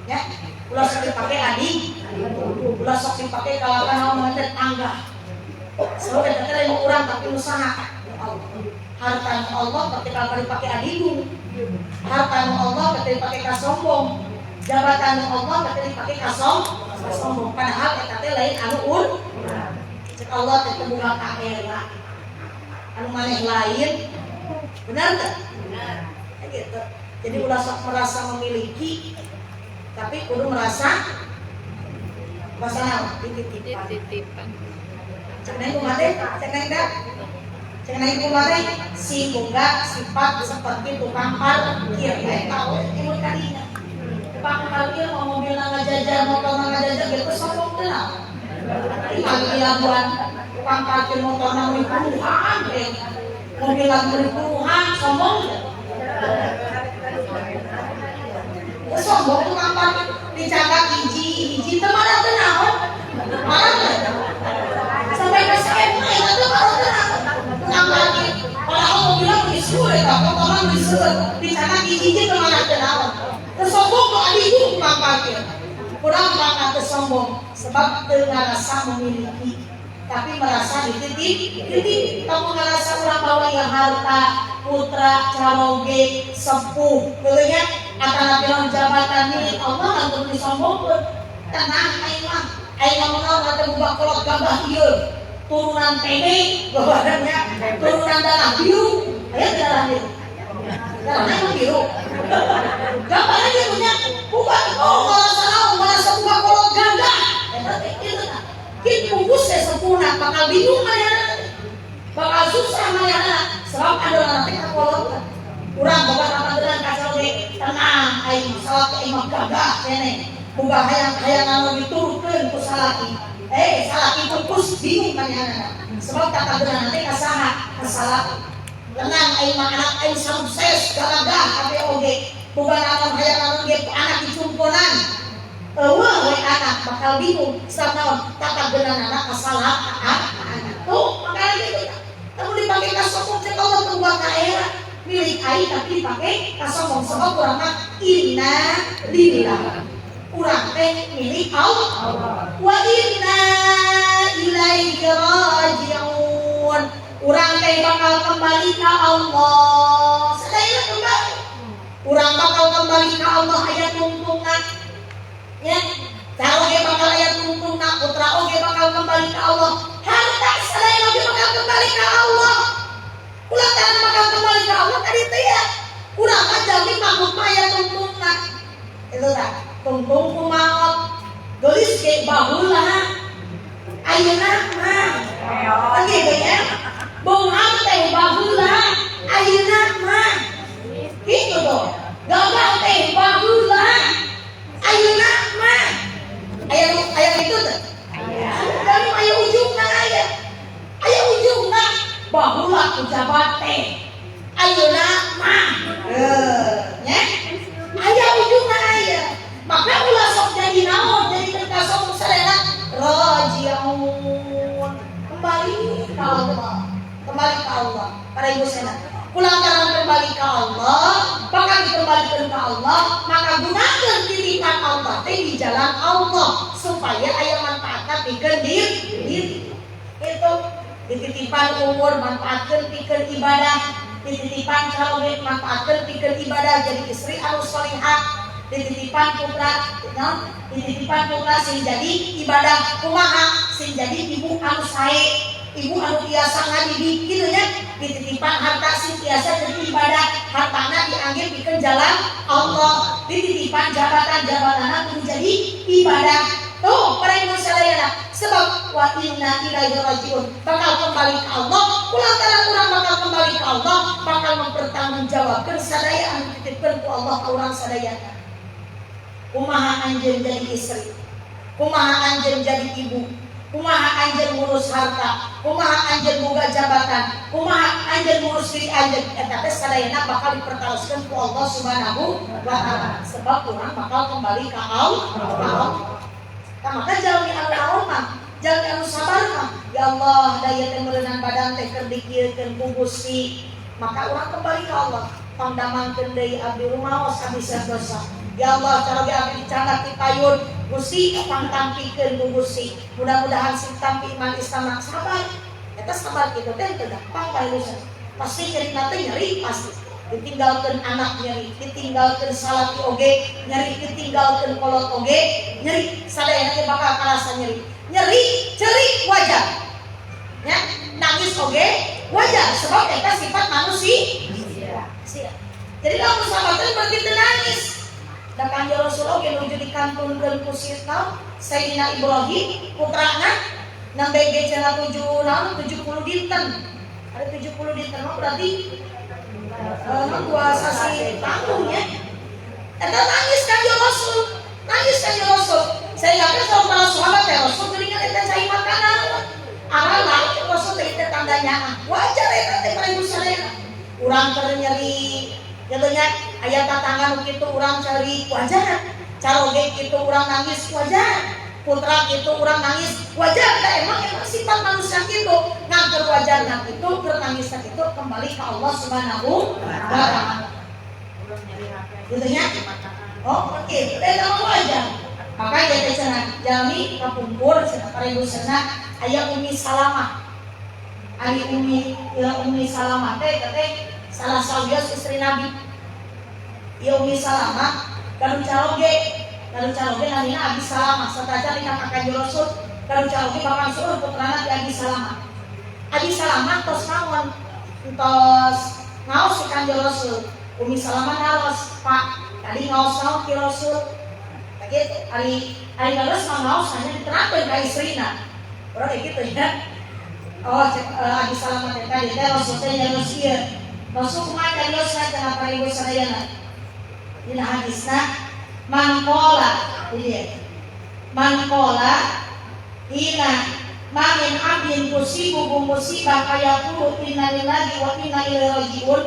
Ya, ulah sok dipake adik, ulah sok dipake kalawan naon tangga. Sebab eta teh lain urang tapi usaha Allah. Harta nu Allah ketika dipake adigung, harta nu Allah ketika dipake ka sombong, jabatan nu Allah ketika dipake ka sombong. Padahal eta teh lain anu ur. Cek Allah teh teu boga kaela. Anu maneh lain. Benar teu? Benar. Ya gitu. Jadi ulah sok merasa memiliki tapi kudu merasa merasa naon? Dititipan. Titipan. Cek neng kumaha teh? Cek neng da? Cek neng kumaha teh? Si boga sifat seperti tukang parkir. Eta we imut kadinya. Tukang parkir mau mobil ngajajar, motor ngajajar gitu sombong teu naon. Tinggal di Labuan tukang parkir motor meuli puluhan teh. Mobil meuli puluhan sombong teu? Teu sombong tukang parkir dicagak hiji hiji teu marah teu naon. Marah teu? Sampai ke saya mah eta teu marah teu naon. Tukang parkir padahal mobilnya meuli seueur eta motorna meuli seueur dicagak hiji hiji teu marah teu naon. Teu sombong nu adigung tukang parkir. Kurang bakal sombong sebab teu ngarasa memiliki, tapi merasa dititip. Titip kamu ngerasa urang bawa ya harta, putra, caroge, sepuh, gitu nya, atau naon jabatan milik Allah untuk disombongkeun. Tenang aing mah, aing mah naon teh boga kolot gagah ieu. Turunan TB, bawaannya turunan darah biru, aya teu darah biru? Darahnya emang biru. Gambarnya dia punya bukan, oh merasa naon, merasa boga kolot gagah. Eta teh kitu tah. Kitu bungkus teh sempurna, bakal bingung manehna. Bakal susah manehna sebab ada nanti ka kolot. Urang boga tapageran ka caroge, tenang aing salaki aing mah gagah keneh. Boga hayang-hayang anu diturutkeun ku salaki. Eh, salaki pupus bingung manehna. Sebab tatageran nanti ka saha? Ka salaki. Tenang aing mah anak aing sukses gagah kabeh oge. Boga naon hayang naon ge ku anak dicumponan. Eueuh we anak bakal bingung sebab naon tatageran anak ka salah ka anak. Tuh, makanya gitu. Kamu dipakai ka sombong cek Allah teu buat ka era milik aing tapi dipakai ka sombong sebab urang mah inna lillah. Urang teh milik Allah. Wa inna ilaihi raji'un. Urang teh bakal kembali ka Allah. Sadaya kembali. Urang bakal kembali ka Allah aya tungtungna. Ya, caroge bakal aya tungtungna, putra oge bakal kembali ka Allah. Harta sadaya oge bakal kembali ka Allah. Ulah tanah bakal kembali ka Allah tadi teh ya. Urang mah jalmi makhluk mah aya tungtungna. Itu tah, tungtung ku maot. Geulis ge baheula. Ayeuna mah. Kan gitu ya. Beunghar teh baheula, ayeuna mah. Gitu tuh. Gagah teh baheula, ayeuna mah. Aya aya itu teh. Dari aya ujungna aya. Aya ujungna baheula pejabat teh. Ayeuna mah. Eh, nya. Aya ujungna aya. Maka ulah sok jadi naon, jadi kasok sadayana rajiun. Kembali ke Allah. Kembali ke Allah. Para ibu sana. Kulantaran kembali ke Allah, bakal dikembalikan ke Allah, maka gunakan titipan Allah teh di jalan Allah supaya aya manfaatna pikeun diri. Diri. Itu dititipan umur manfaatkeun pikeun ibadah, dititipan caroge manfaatkeun pikeun ibadah jadi istri anu solihah, dititipan putra, no? Dititipan putra sing jadi ibadah kumaha, sing jadi ibu anu sae, ibu anu biasa ngadidik gitu nya, dititipan harta sing biasa jadi ibadah, hartana diambil pikeun jalan Allah, dititipan jabatan, jabatanna kudu jadi ibadah. Tuh, para ibu sadayana, sebab wa inna ilaihi rajiun, bakal kembali ke Allah. Kulantaran urang bakal kembali ke Allah, bakal mempertanggungjawabkeun sadaya anu dititipkeun ku Allah ka urang sadayana. Kumaha anjeun jadi istri, kumaha anjeun jadi ibu, kumaha anjeun ngurus harta, kumaha anjeun boga jabatan, kumaha anjeun ngurus diri anjeun, eta teh sadayana bakal dipertaroskeun ku Allah Subhanahu wa taala. Sebab urang bakal kembali ka Allah. Tah maka jalmi anu naon mah, jalmi anu sabar mah, ya Allah, da ieu teh meureunan badan teh keur dikieukeun ku Gusti. Maka urang kembali ka Allah. Pangdamangkeun deui abdi rumaos abdi dosa. Ya Allah, caroge abdi dicandak ti payun, Gusti pangtampikeun ku Gusti. Mudah-mudahan sing tampi iman Islam sabar. Eta sabar kitu teh teu gampang para ibu. Pasti nyeri teh nyeri pasti. Ditinggalkeun anak nyeri, ditinggalkeun salaki oge nyeri, ditinggalkeun kolot oge nyeri, sadayana ge bakal karasa nyeri. Nyeri, cerik wajar. Ya, nangis oge wajar sebab eta sifat manusia. Jadi kalau sabar teh berarti teu nangis. Da Kanjeng Rasul oge nuju dikantunkeun ku Sayyidina Ibrahim putrana nembe ge cenah 7 naon 70 dinten. Ada 70 dinten mah berarti 2 sasi tanggung ya. Eta nangis Kanjeng Rasul. Nangis Kanjeng Rasul. Saya yakin sama para sahabat ya Rasul geuningan eta cai makanan. Arah lain Rasul teh teh tandanya wajar eta teh para ibu sadayana. Urang keur nyeri jadinya aya tatangan kitu urang cari wajar. Caroge kitu urang nangis wajar. Putra kitu urang nangis wajar. Da emang emang sifat manusia kitu ngan keur wajarna kitu keur nangis kitu kembali ke Allah Subhanahu wa taala. Gitu nya? Oh, gitu. Eta mah wajar. Maka ieu teh cenah jalmi kapungkur cenah para ibu cenah aya Umi Salamah. Ari Umi ya Umi Salamah teh teh salah sawios istri Nabi. Ieu Umi Salamah gaduh caroge namina Abi Salamah satajan dina ka Kanjeng Rasul gaduh caroge bakal seueur putrana ti Abi Salamah. Abi Salamah tos naon? Tos ngaos si Kanjeng Rasul. Umi Salamah naros, "Pak, tadi ngaos naon ki Rasul?" Gitu, ari ari leres mah ngaos hanya diterangkeun ka istrina. Urang kayak gitu ya. Oh, cek Abi Salamah teh tadi teh Rasul teh nyarios ieu. Rasul kumaha cariosna cenah para ibu sadayana? Dina hadisna man qala ieu. Man qala hina ma min abdin tusibuhu musibah fayaqulu inna lillahi wa inna ilaihi raji'un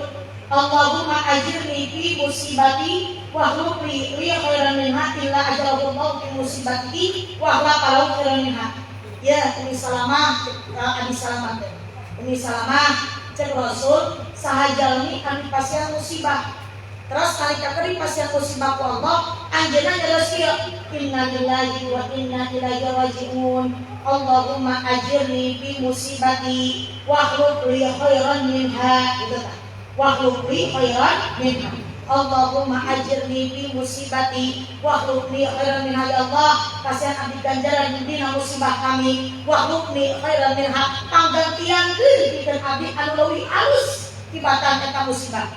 Allahumma ajirni fi musibati wa akhlif li khairan minha illa ajarahu Allah fi musibatihi wa akhlafa lahu khairan minha. Ya Umi Salamah, Abi Salamah teh. Umi Salamah cek Rasul saha jalmi anu pasihan musibah. Terus nalika keur dipasihan musibah ku Allah, anjeunna nyarios kieu, inna lillahi wa inna ilaihi raji'un. Allahumma ajirni fi musibati wa akhlif li khairan minha gitu tah. Wa akhlif li khairan minha. Allahumma ajirni fi musibati wa akhlif li khairan minha. Ya Allah, kasihan abdi ganjaran dina musibah kami, wa akhlif li khairan minha, panggantiankeun pikeun abdi anu leuwih alus tibatan eta musibah.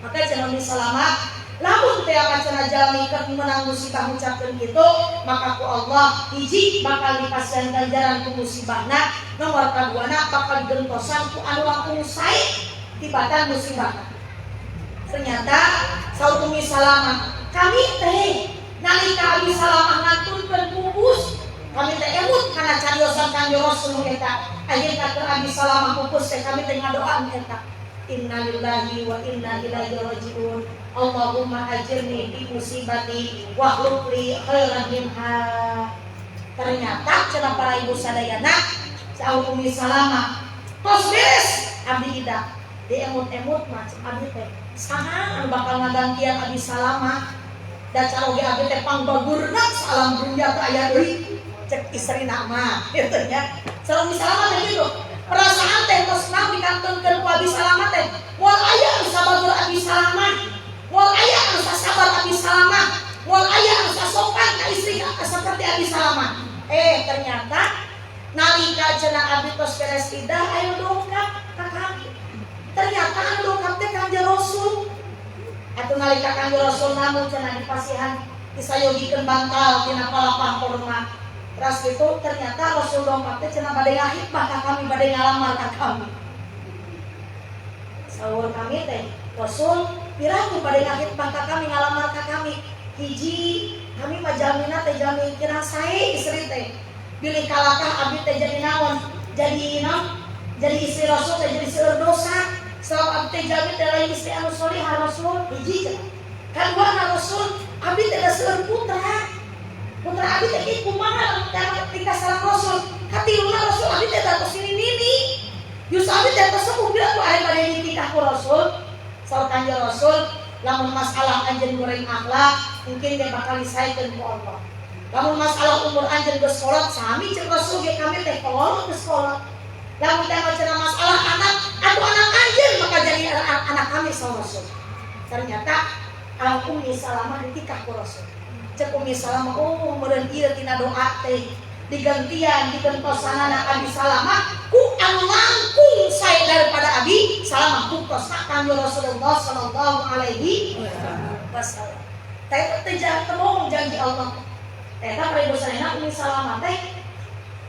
Maka cenah Umi Salamah, lamun teh cenah jalmi keur menang musibah ngucapkeun kitu, maka ku Allah hiji bakal dipasihan ganjaran ku musibahna, nomor kaduana bakal digentosan ku anu langkung sae tibatan musibah. Ternyata saur Umi Salamah, kami teh nalika Abi Salamah ngantunkeun pupus, kami teh emut kana cariosan Kanjeng Rasul eta. Ayeuna keur Abi Salamah pupus teh kami teh ngadoan eta. Inna lillahi wa inna ilaihi raji'un. Allahumma ajirni fi musibati wa akhlif li khairan minha. Ternyata cenah para ibu sadayana, saur Umi Salamah, tos beres abdi ida. Di emut-emut mah cek abdi teh saha anu bakal ngagantian Abi Salamah, da caroge abdi teh pangbagurna salam dunya teu aya deui cek istrina mah kitu nya. Saur Umi Salamah teh gitu. Perasaan teh tos naon dikantunkeun ku Abi Salamah teh moal aya anu sabagur Abi Salamah, moal aya anu sasabar Abi Salamah, moal aya anu sasopan ka istri seperti Abi Salamah. Ternyata nalika cenah abdi tos beres idah ayo dongkap ka kami. Ternyata anu dongkap teh Kanjeng Rasul. Atuh nalika Kanjeng Rasul namun cenah dipasihan disayogikeun bantal tina palapah korma. Terus itu ternyata Rasul dongkap teh cenah bade ngahitbah ka kami, bade ngalamar ka kami. Saur kami teh, Rasul piraku bade ngahitbah ka kami, ngalamar ka kami. Hiji kami mah jalmina teh jalmi kirang sae istri teh. Bilih kalakah abdi teh jadi naon? Jadi naon? Jadi istri Rasul teh jadi seueur dosa. Sebab abdi teh jalmi teh lain istri anu solihah Rasul. Hiji cenah. Kadua na Rasul, abdi teh da seueur putra. Putra abdi teh kieu kumaha lamun teh tingkah sareng Rasul. Katiluna Rasul abdi teh da tos nini. Yusuf abdi teh tos sepuh bila ku aya bade ditikah ku Rasul. Saur Kanjeng Rasul, lamun masalah anjeun goreng akhlak, mungkin dia bakal disaekeun ku Allah. Lamun masalah umur anjeun geus kolot, sami cek Rasul ge kami teh kolot geus kolot. Lamun teh cenah masalah anak, atuh anak anjeun maka jadi anak kami saur Rasul. Ternyata al Umi Salamah ditikah ku Rasul. Cek Umi Salamah, oh meureun ieu tina doa teh digantian digentosanana Abi Salamah ku anu langkung sae daripada Abi Salamah buktosna Kanjeng Rasulullah sallallahu alaihi wasallam. Teh teh jangan teu janji Allah. Eta para ibu sadayana Umi Salamah teh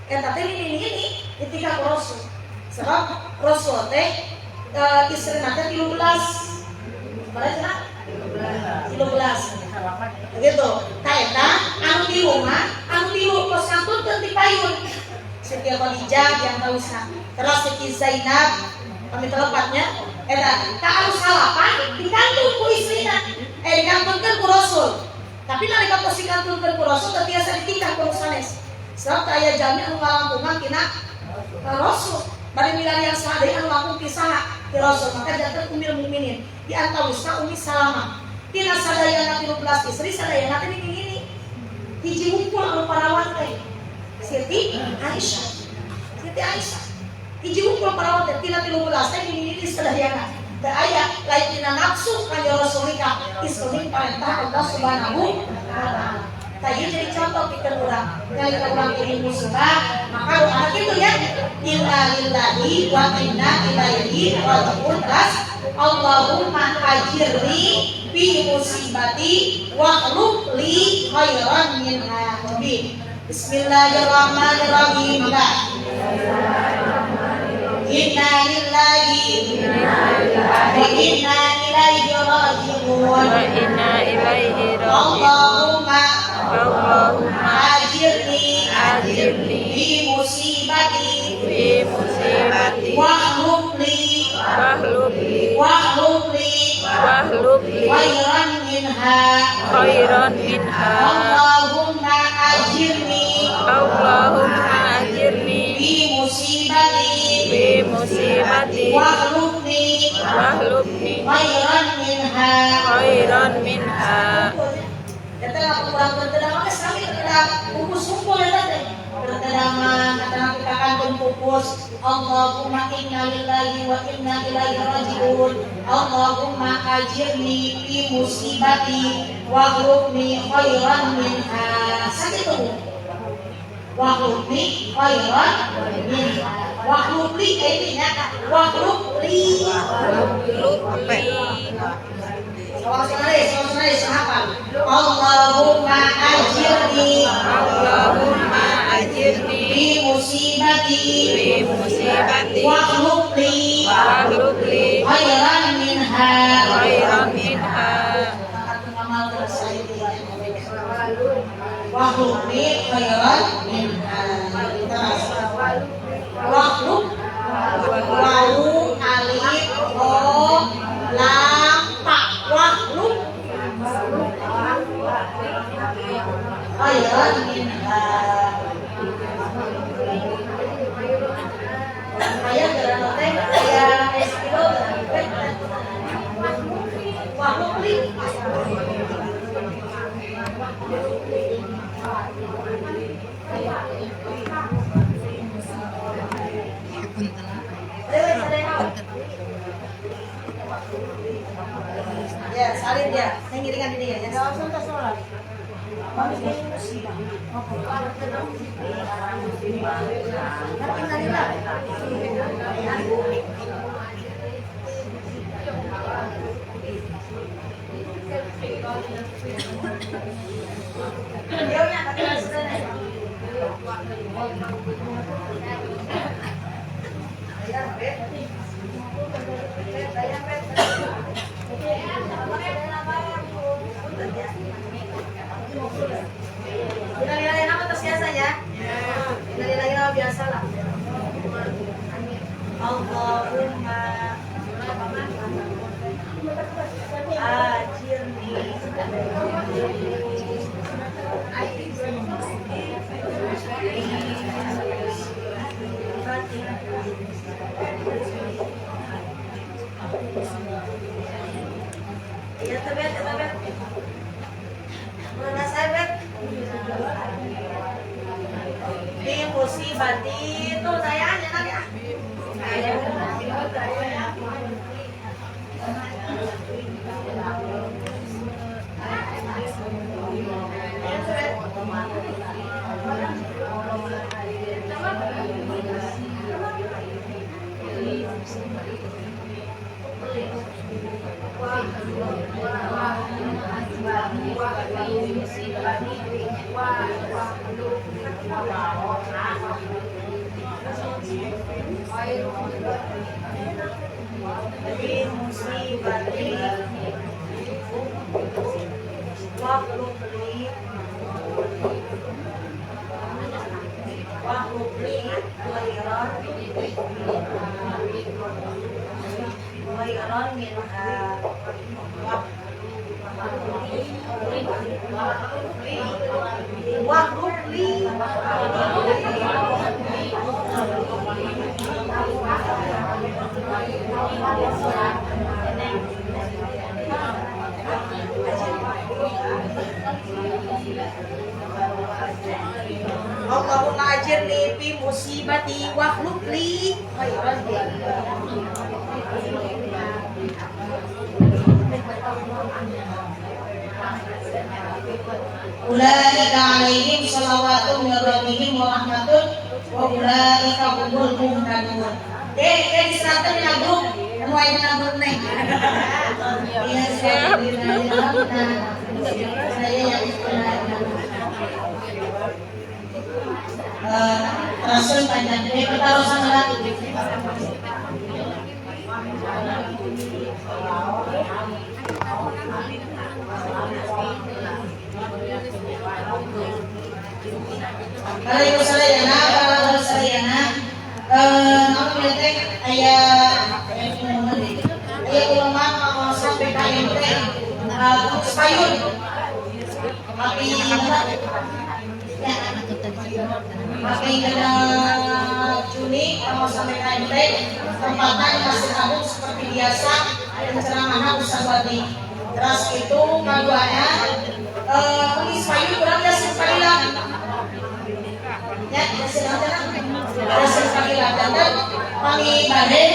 eta teh ini ditikah ku Rasul. Sebab Rasul teh istrina teh 13. Berapa cenah? 13. Begitu. Tah eta anu tilu mah, anu tilu tos ngantunkeun ti payun. Siti Khadijah yang tawisna. Terus Siti Zainab kami telepatnya eta tah anu salapan dikantun ku istrina. Dikantunkeun ku Rasul. Tapi nalika tos dikantunkeun ku Rasul teu tiasa ditikah ku nu sanes. Sebab teu aya jalmi anu ngalangkungan tina Rasul. Bade milarian saha deui anu langkung ti saha? Ti Rasul. Maka janten Ummul Mukminin. Di antawisna Umi Salamah. Tina sadayana 13 istri sadayana teh ini. Hiji hungkul anu parawan teh Siti Aisyah. Siti Aisyah. Hiji hungkul parawan teh tina 13 teh mimilih sadayana. Teu aya lain tina nafsu kanjeng Rasul nikah, iseuning parentah Allah Subhanahu wa taala. Tah ieu jadi contoh pikeun urang. Nalika urang jadi musibah, maka doa kitu ya. Inna lillahi wa inna ilaihi raji'un. Terus Allahumma ajirni fi musibati wa li khairan minha. Bismillahirrahmanirrahim. Maka inna lillahi wa inna ilaihi raji'un. Wa inna ilaihi raji'un. Allahumma Allahumma ajirni ajirni fi musibati fi musibati wahlub li wahlub li wahlub li wahlub li khairan minha. Khairan minha. Allahumma ajirni Allahumma ajirni fi musibati fi musibati wahlubni wahlubni khairan minha. Khairan minha. Eta lah kurang bertedang mah sami terkadang pupus-pupul eta teh. Bertedang mah kata kita kantun pupus. Allahumma inna lillahi wa inna ilaihi raji'un. Allahumma ajirni fi musibati wahlubni khairan minha. Sakitu. Wahlubni khairan minha. Wahlubli ini nya. Wahlubli. Wahlub li. Allahumma ajirni Allahumma ajirni fi musibati fi musibati wahlub li wahlub li khairan minha. Khairan minha. Wahlub li khairan minha. Wahlub wawu alif ro lam ta wahlub khairan minha. Aya geura teh aya es kilo teh wahlub li. Ya, salin ya. Saya ngiringan ini ya. Innalillahi nama terus biasa ya. Innalillahi nama biasa lah. Allahumma ajirni ya tebet tebet. Mana saya bet? Di musibati itu saya aja nanti ah. Allahumma ajirni fi musibati wa akhlif li khairan minha. Ulaika alaihim shalawatun min rabbihim wa rahmatun wa ulaika humul muhtadun. Diserahkan dina grup, anu aya dina grup neh. Iya, Siap. Saya yang Rasul panjang. Ini pertaruhan lagi. Kalau ibu sadayana, kalau sadayana, apa teh aya aya ulama kawasan PKMT payun. Tapi tapi kena Juni kawasan PKMT tempatan Masjid Agung seperti biasa penceramahna Ustaz Wadi. Terus itu kaduana Kemis payun kurang Yasin Fadilah. Ya, Yasin apa? Yasin Fadilah dan pami bade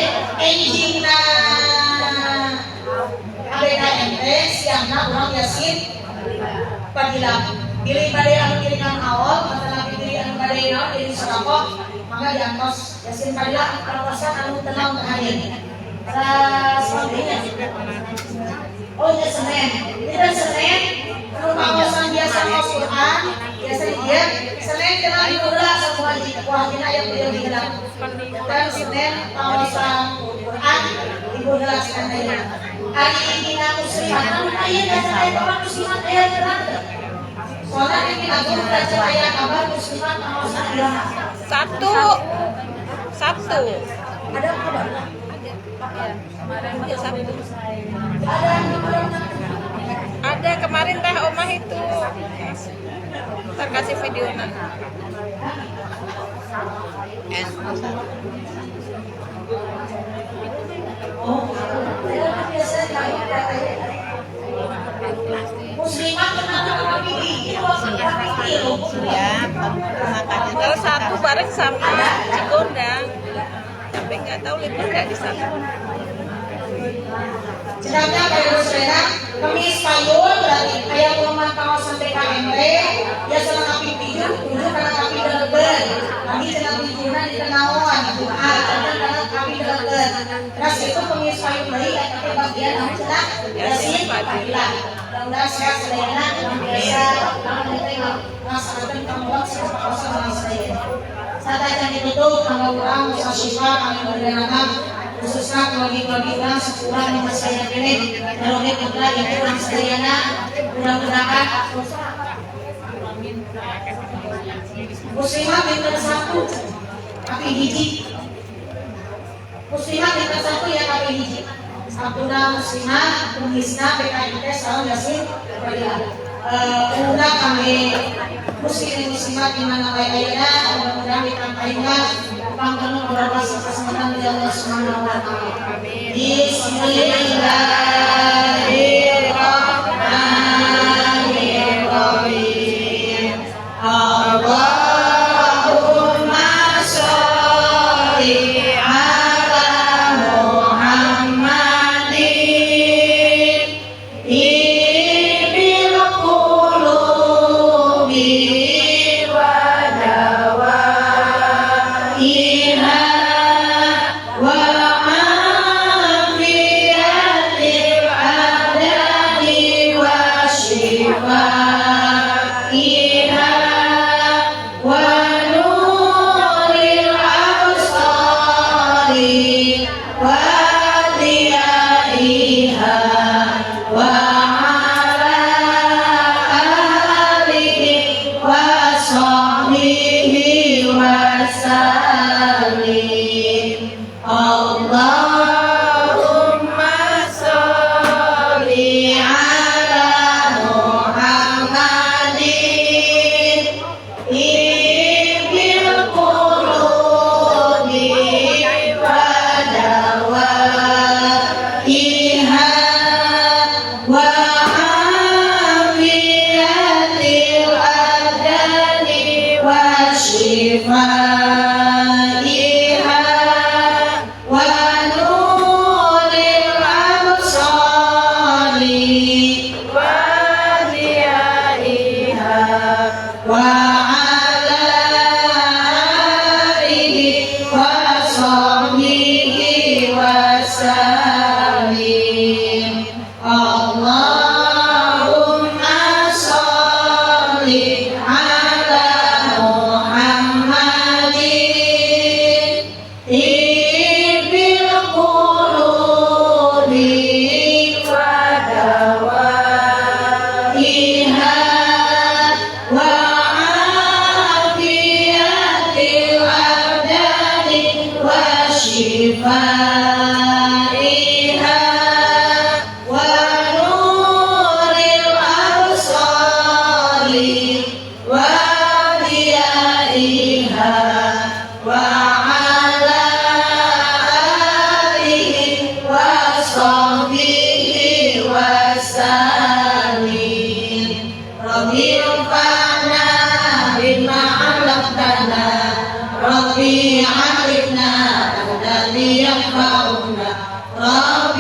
enjingna ABKMT siangna urang Yasin Fadilah. Pilih bade anu ngiringan awal atau pilih anu bade naon jadi sedekah maka diantos Yasin Fadilah kawasan anu tenang hadir. Selanjutnya. Oh ya Senin. Ini kan Senin anu kawasan biasa maos Quran, biasa di dieu Senin kena diulah semua di wah dina aya beliau digelar. Dan Senin kawasan Quran digelar Senin. Hari dina muslimat anu aya biasa aya kabar muslimat aya terang. Soalnya ini agung baca aya kabar muslimat kawasan agama. Sabtu. Sabtu. Ada kabar? Ya, Sabtu. Ada Ada kemarin teh omah itu. Ntar kasih video nak. Oh, muslimat kenapa Ya, makanya Kalau Sabtu bareng sama Cikondang. Tapi nggak tahu libur nggak di sana. Sedangkan pada saudara, Kemis payun berarti ayah ulama kawasan PKMT ya senang api tujuh tujuh karena api deleben lagi cenah tujuhna di tenawan Jumat karena api deleben terus itu Kemis payun deui eta teh bagian anu cenah Yasin Fadilah. Mudah-mudahan sehat sadayana biasa lamun teh ngasanakeun kamuan kawasan urang sadayana. Saat ditutup kanggo urang Musa Syifa kami berdana khususnya keluarga-keluarga urang sepurang di masa yang ini daroge putra ibu urang sadayana mudah-mudahan muslimat dinten Sabtu tapi hiji muslimat dinten Sabtu ya tapi hiji Sabtuna muslimat Kemisna PKMT sareng Yasin Fadilah. Umumna kami muslim muslimat di mana wae ayeuna mudah-mudahan ditampaikan pangkanu beberapa kesempatan dari Allah Subhanahu wa taala. Bismillahirrahmanirrahim. Allahumma sholli ala Muhammadin ibil qulubi wa dawaiha wa afiyatil abdani وشفائها ونور الأبصار وضيائها وعلى آله وصحبه وسلم. اللهم صل على محمد طب القلوب ودوائها وعافية الأبدان وشفائها ونور الأبصار وضيائها وعلى آله وصحبه وسلم. رب انفعنا بما علمتنا، رب علمنا الذي ينفعنا، رب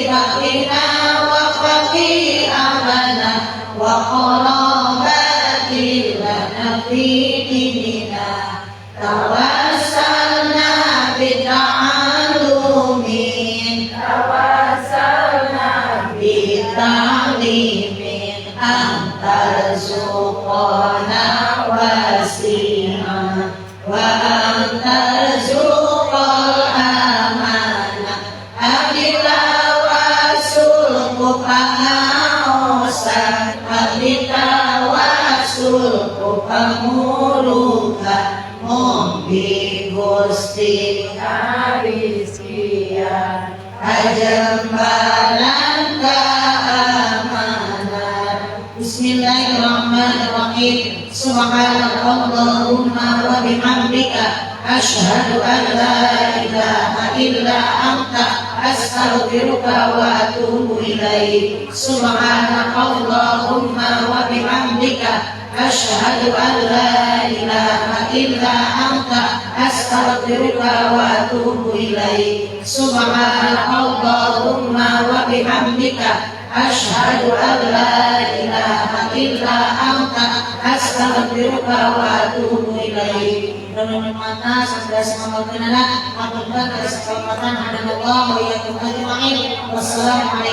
فقنا وفقي أهلنا وقرابات لنا في ديننا. توسلنا بتعلم توسلنا بتعليم أن ترزقنا واسعا وأن ترزق الأمانة Abdi tawassul ku pangaosan, abdi tawassul ku pamulukan, mugi Gusti Rizkian kajembaran keamanan. Bismillahirrahmanirrahim. Subhanakallahumma wa bihamdika asyhadu an la ilaha illa anta astaghfiruka wa atubu ilaik. Subhanakallahumma wa bihamdika asyhadu an la ilaha illa anta astaghfiruka wa atubu ilaik. Subhanakallahumma wa bihamdika asyhadu an la ilaha illa anta astaghfiruka wa atubu ilaik. Mata saudara ngamalkeunana, hapunten, keselamatan, hadanallah wa iyyakum ajma'in. Wassalamualaikum.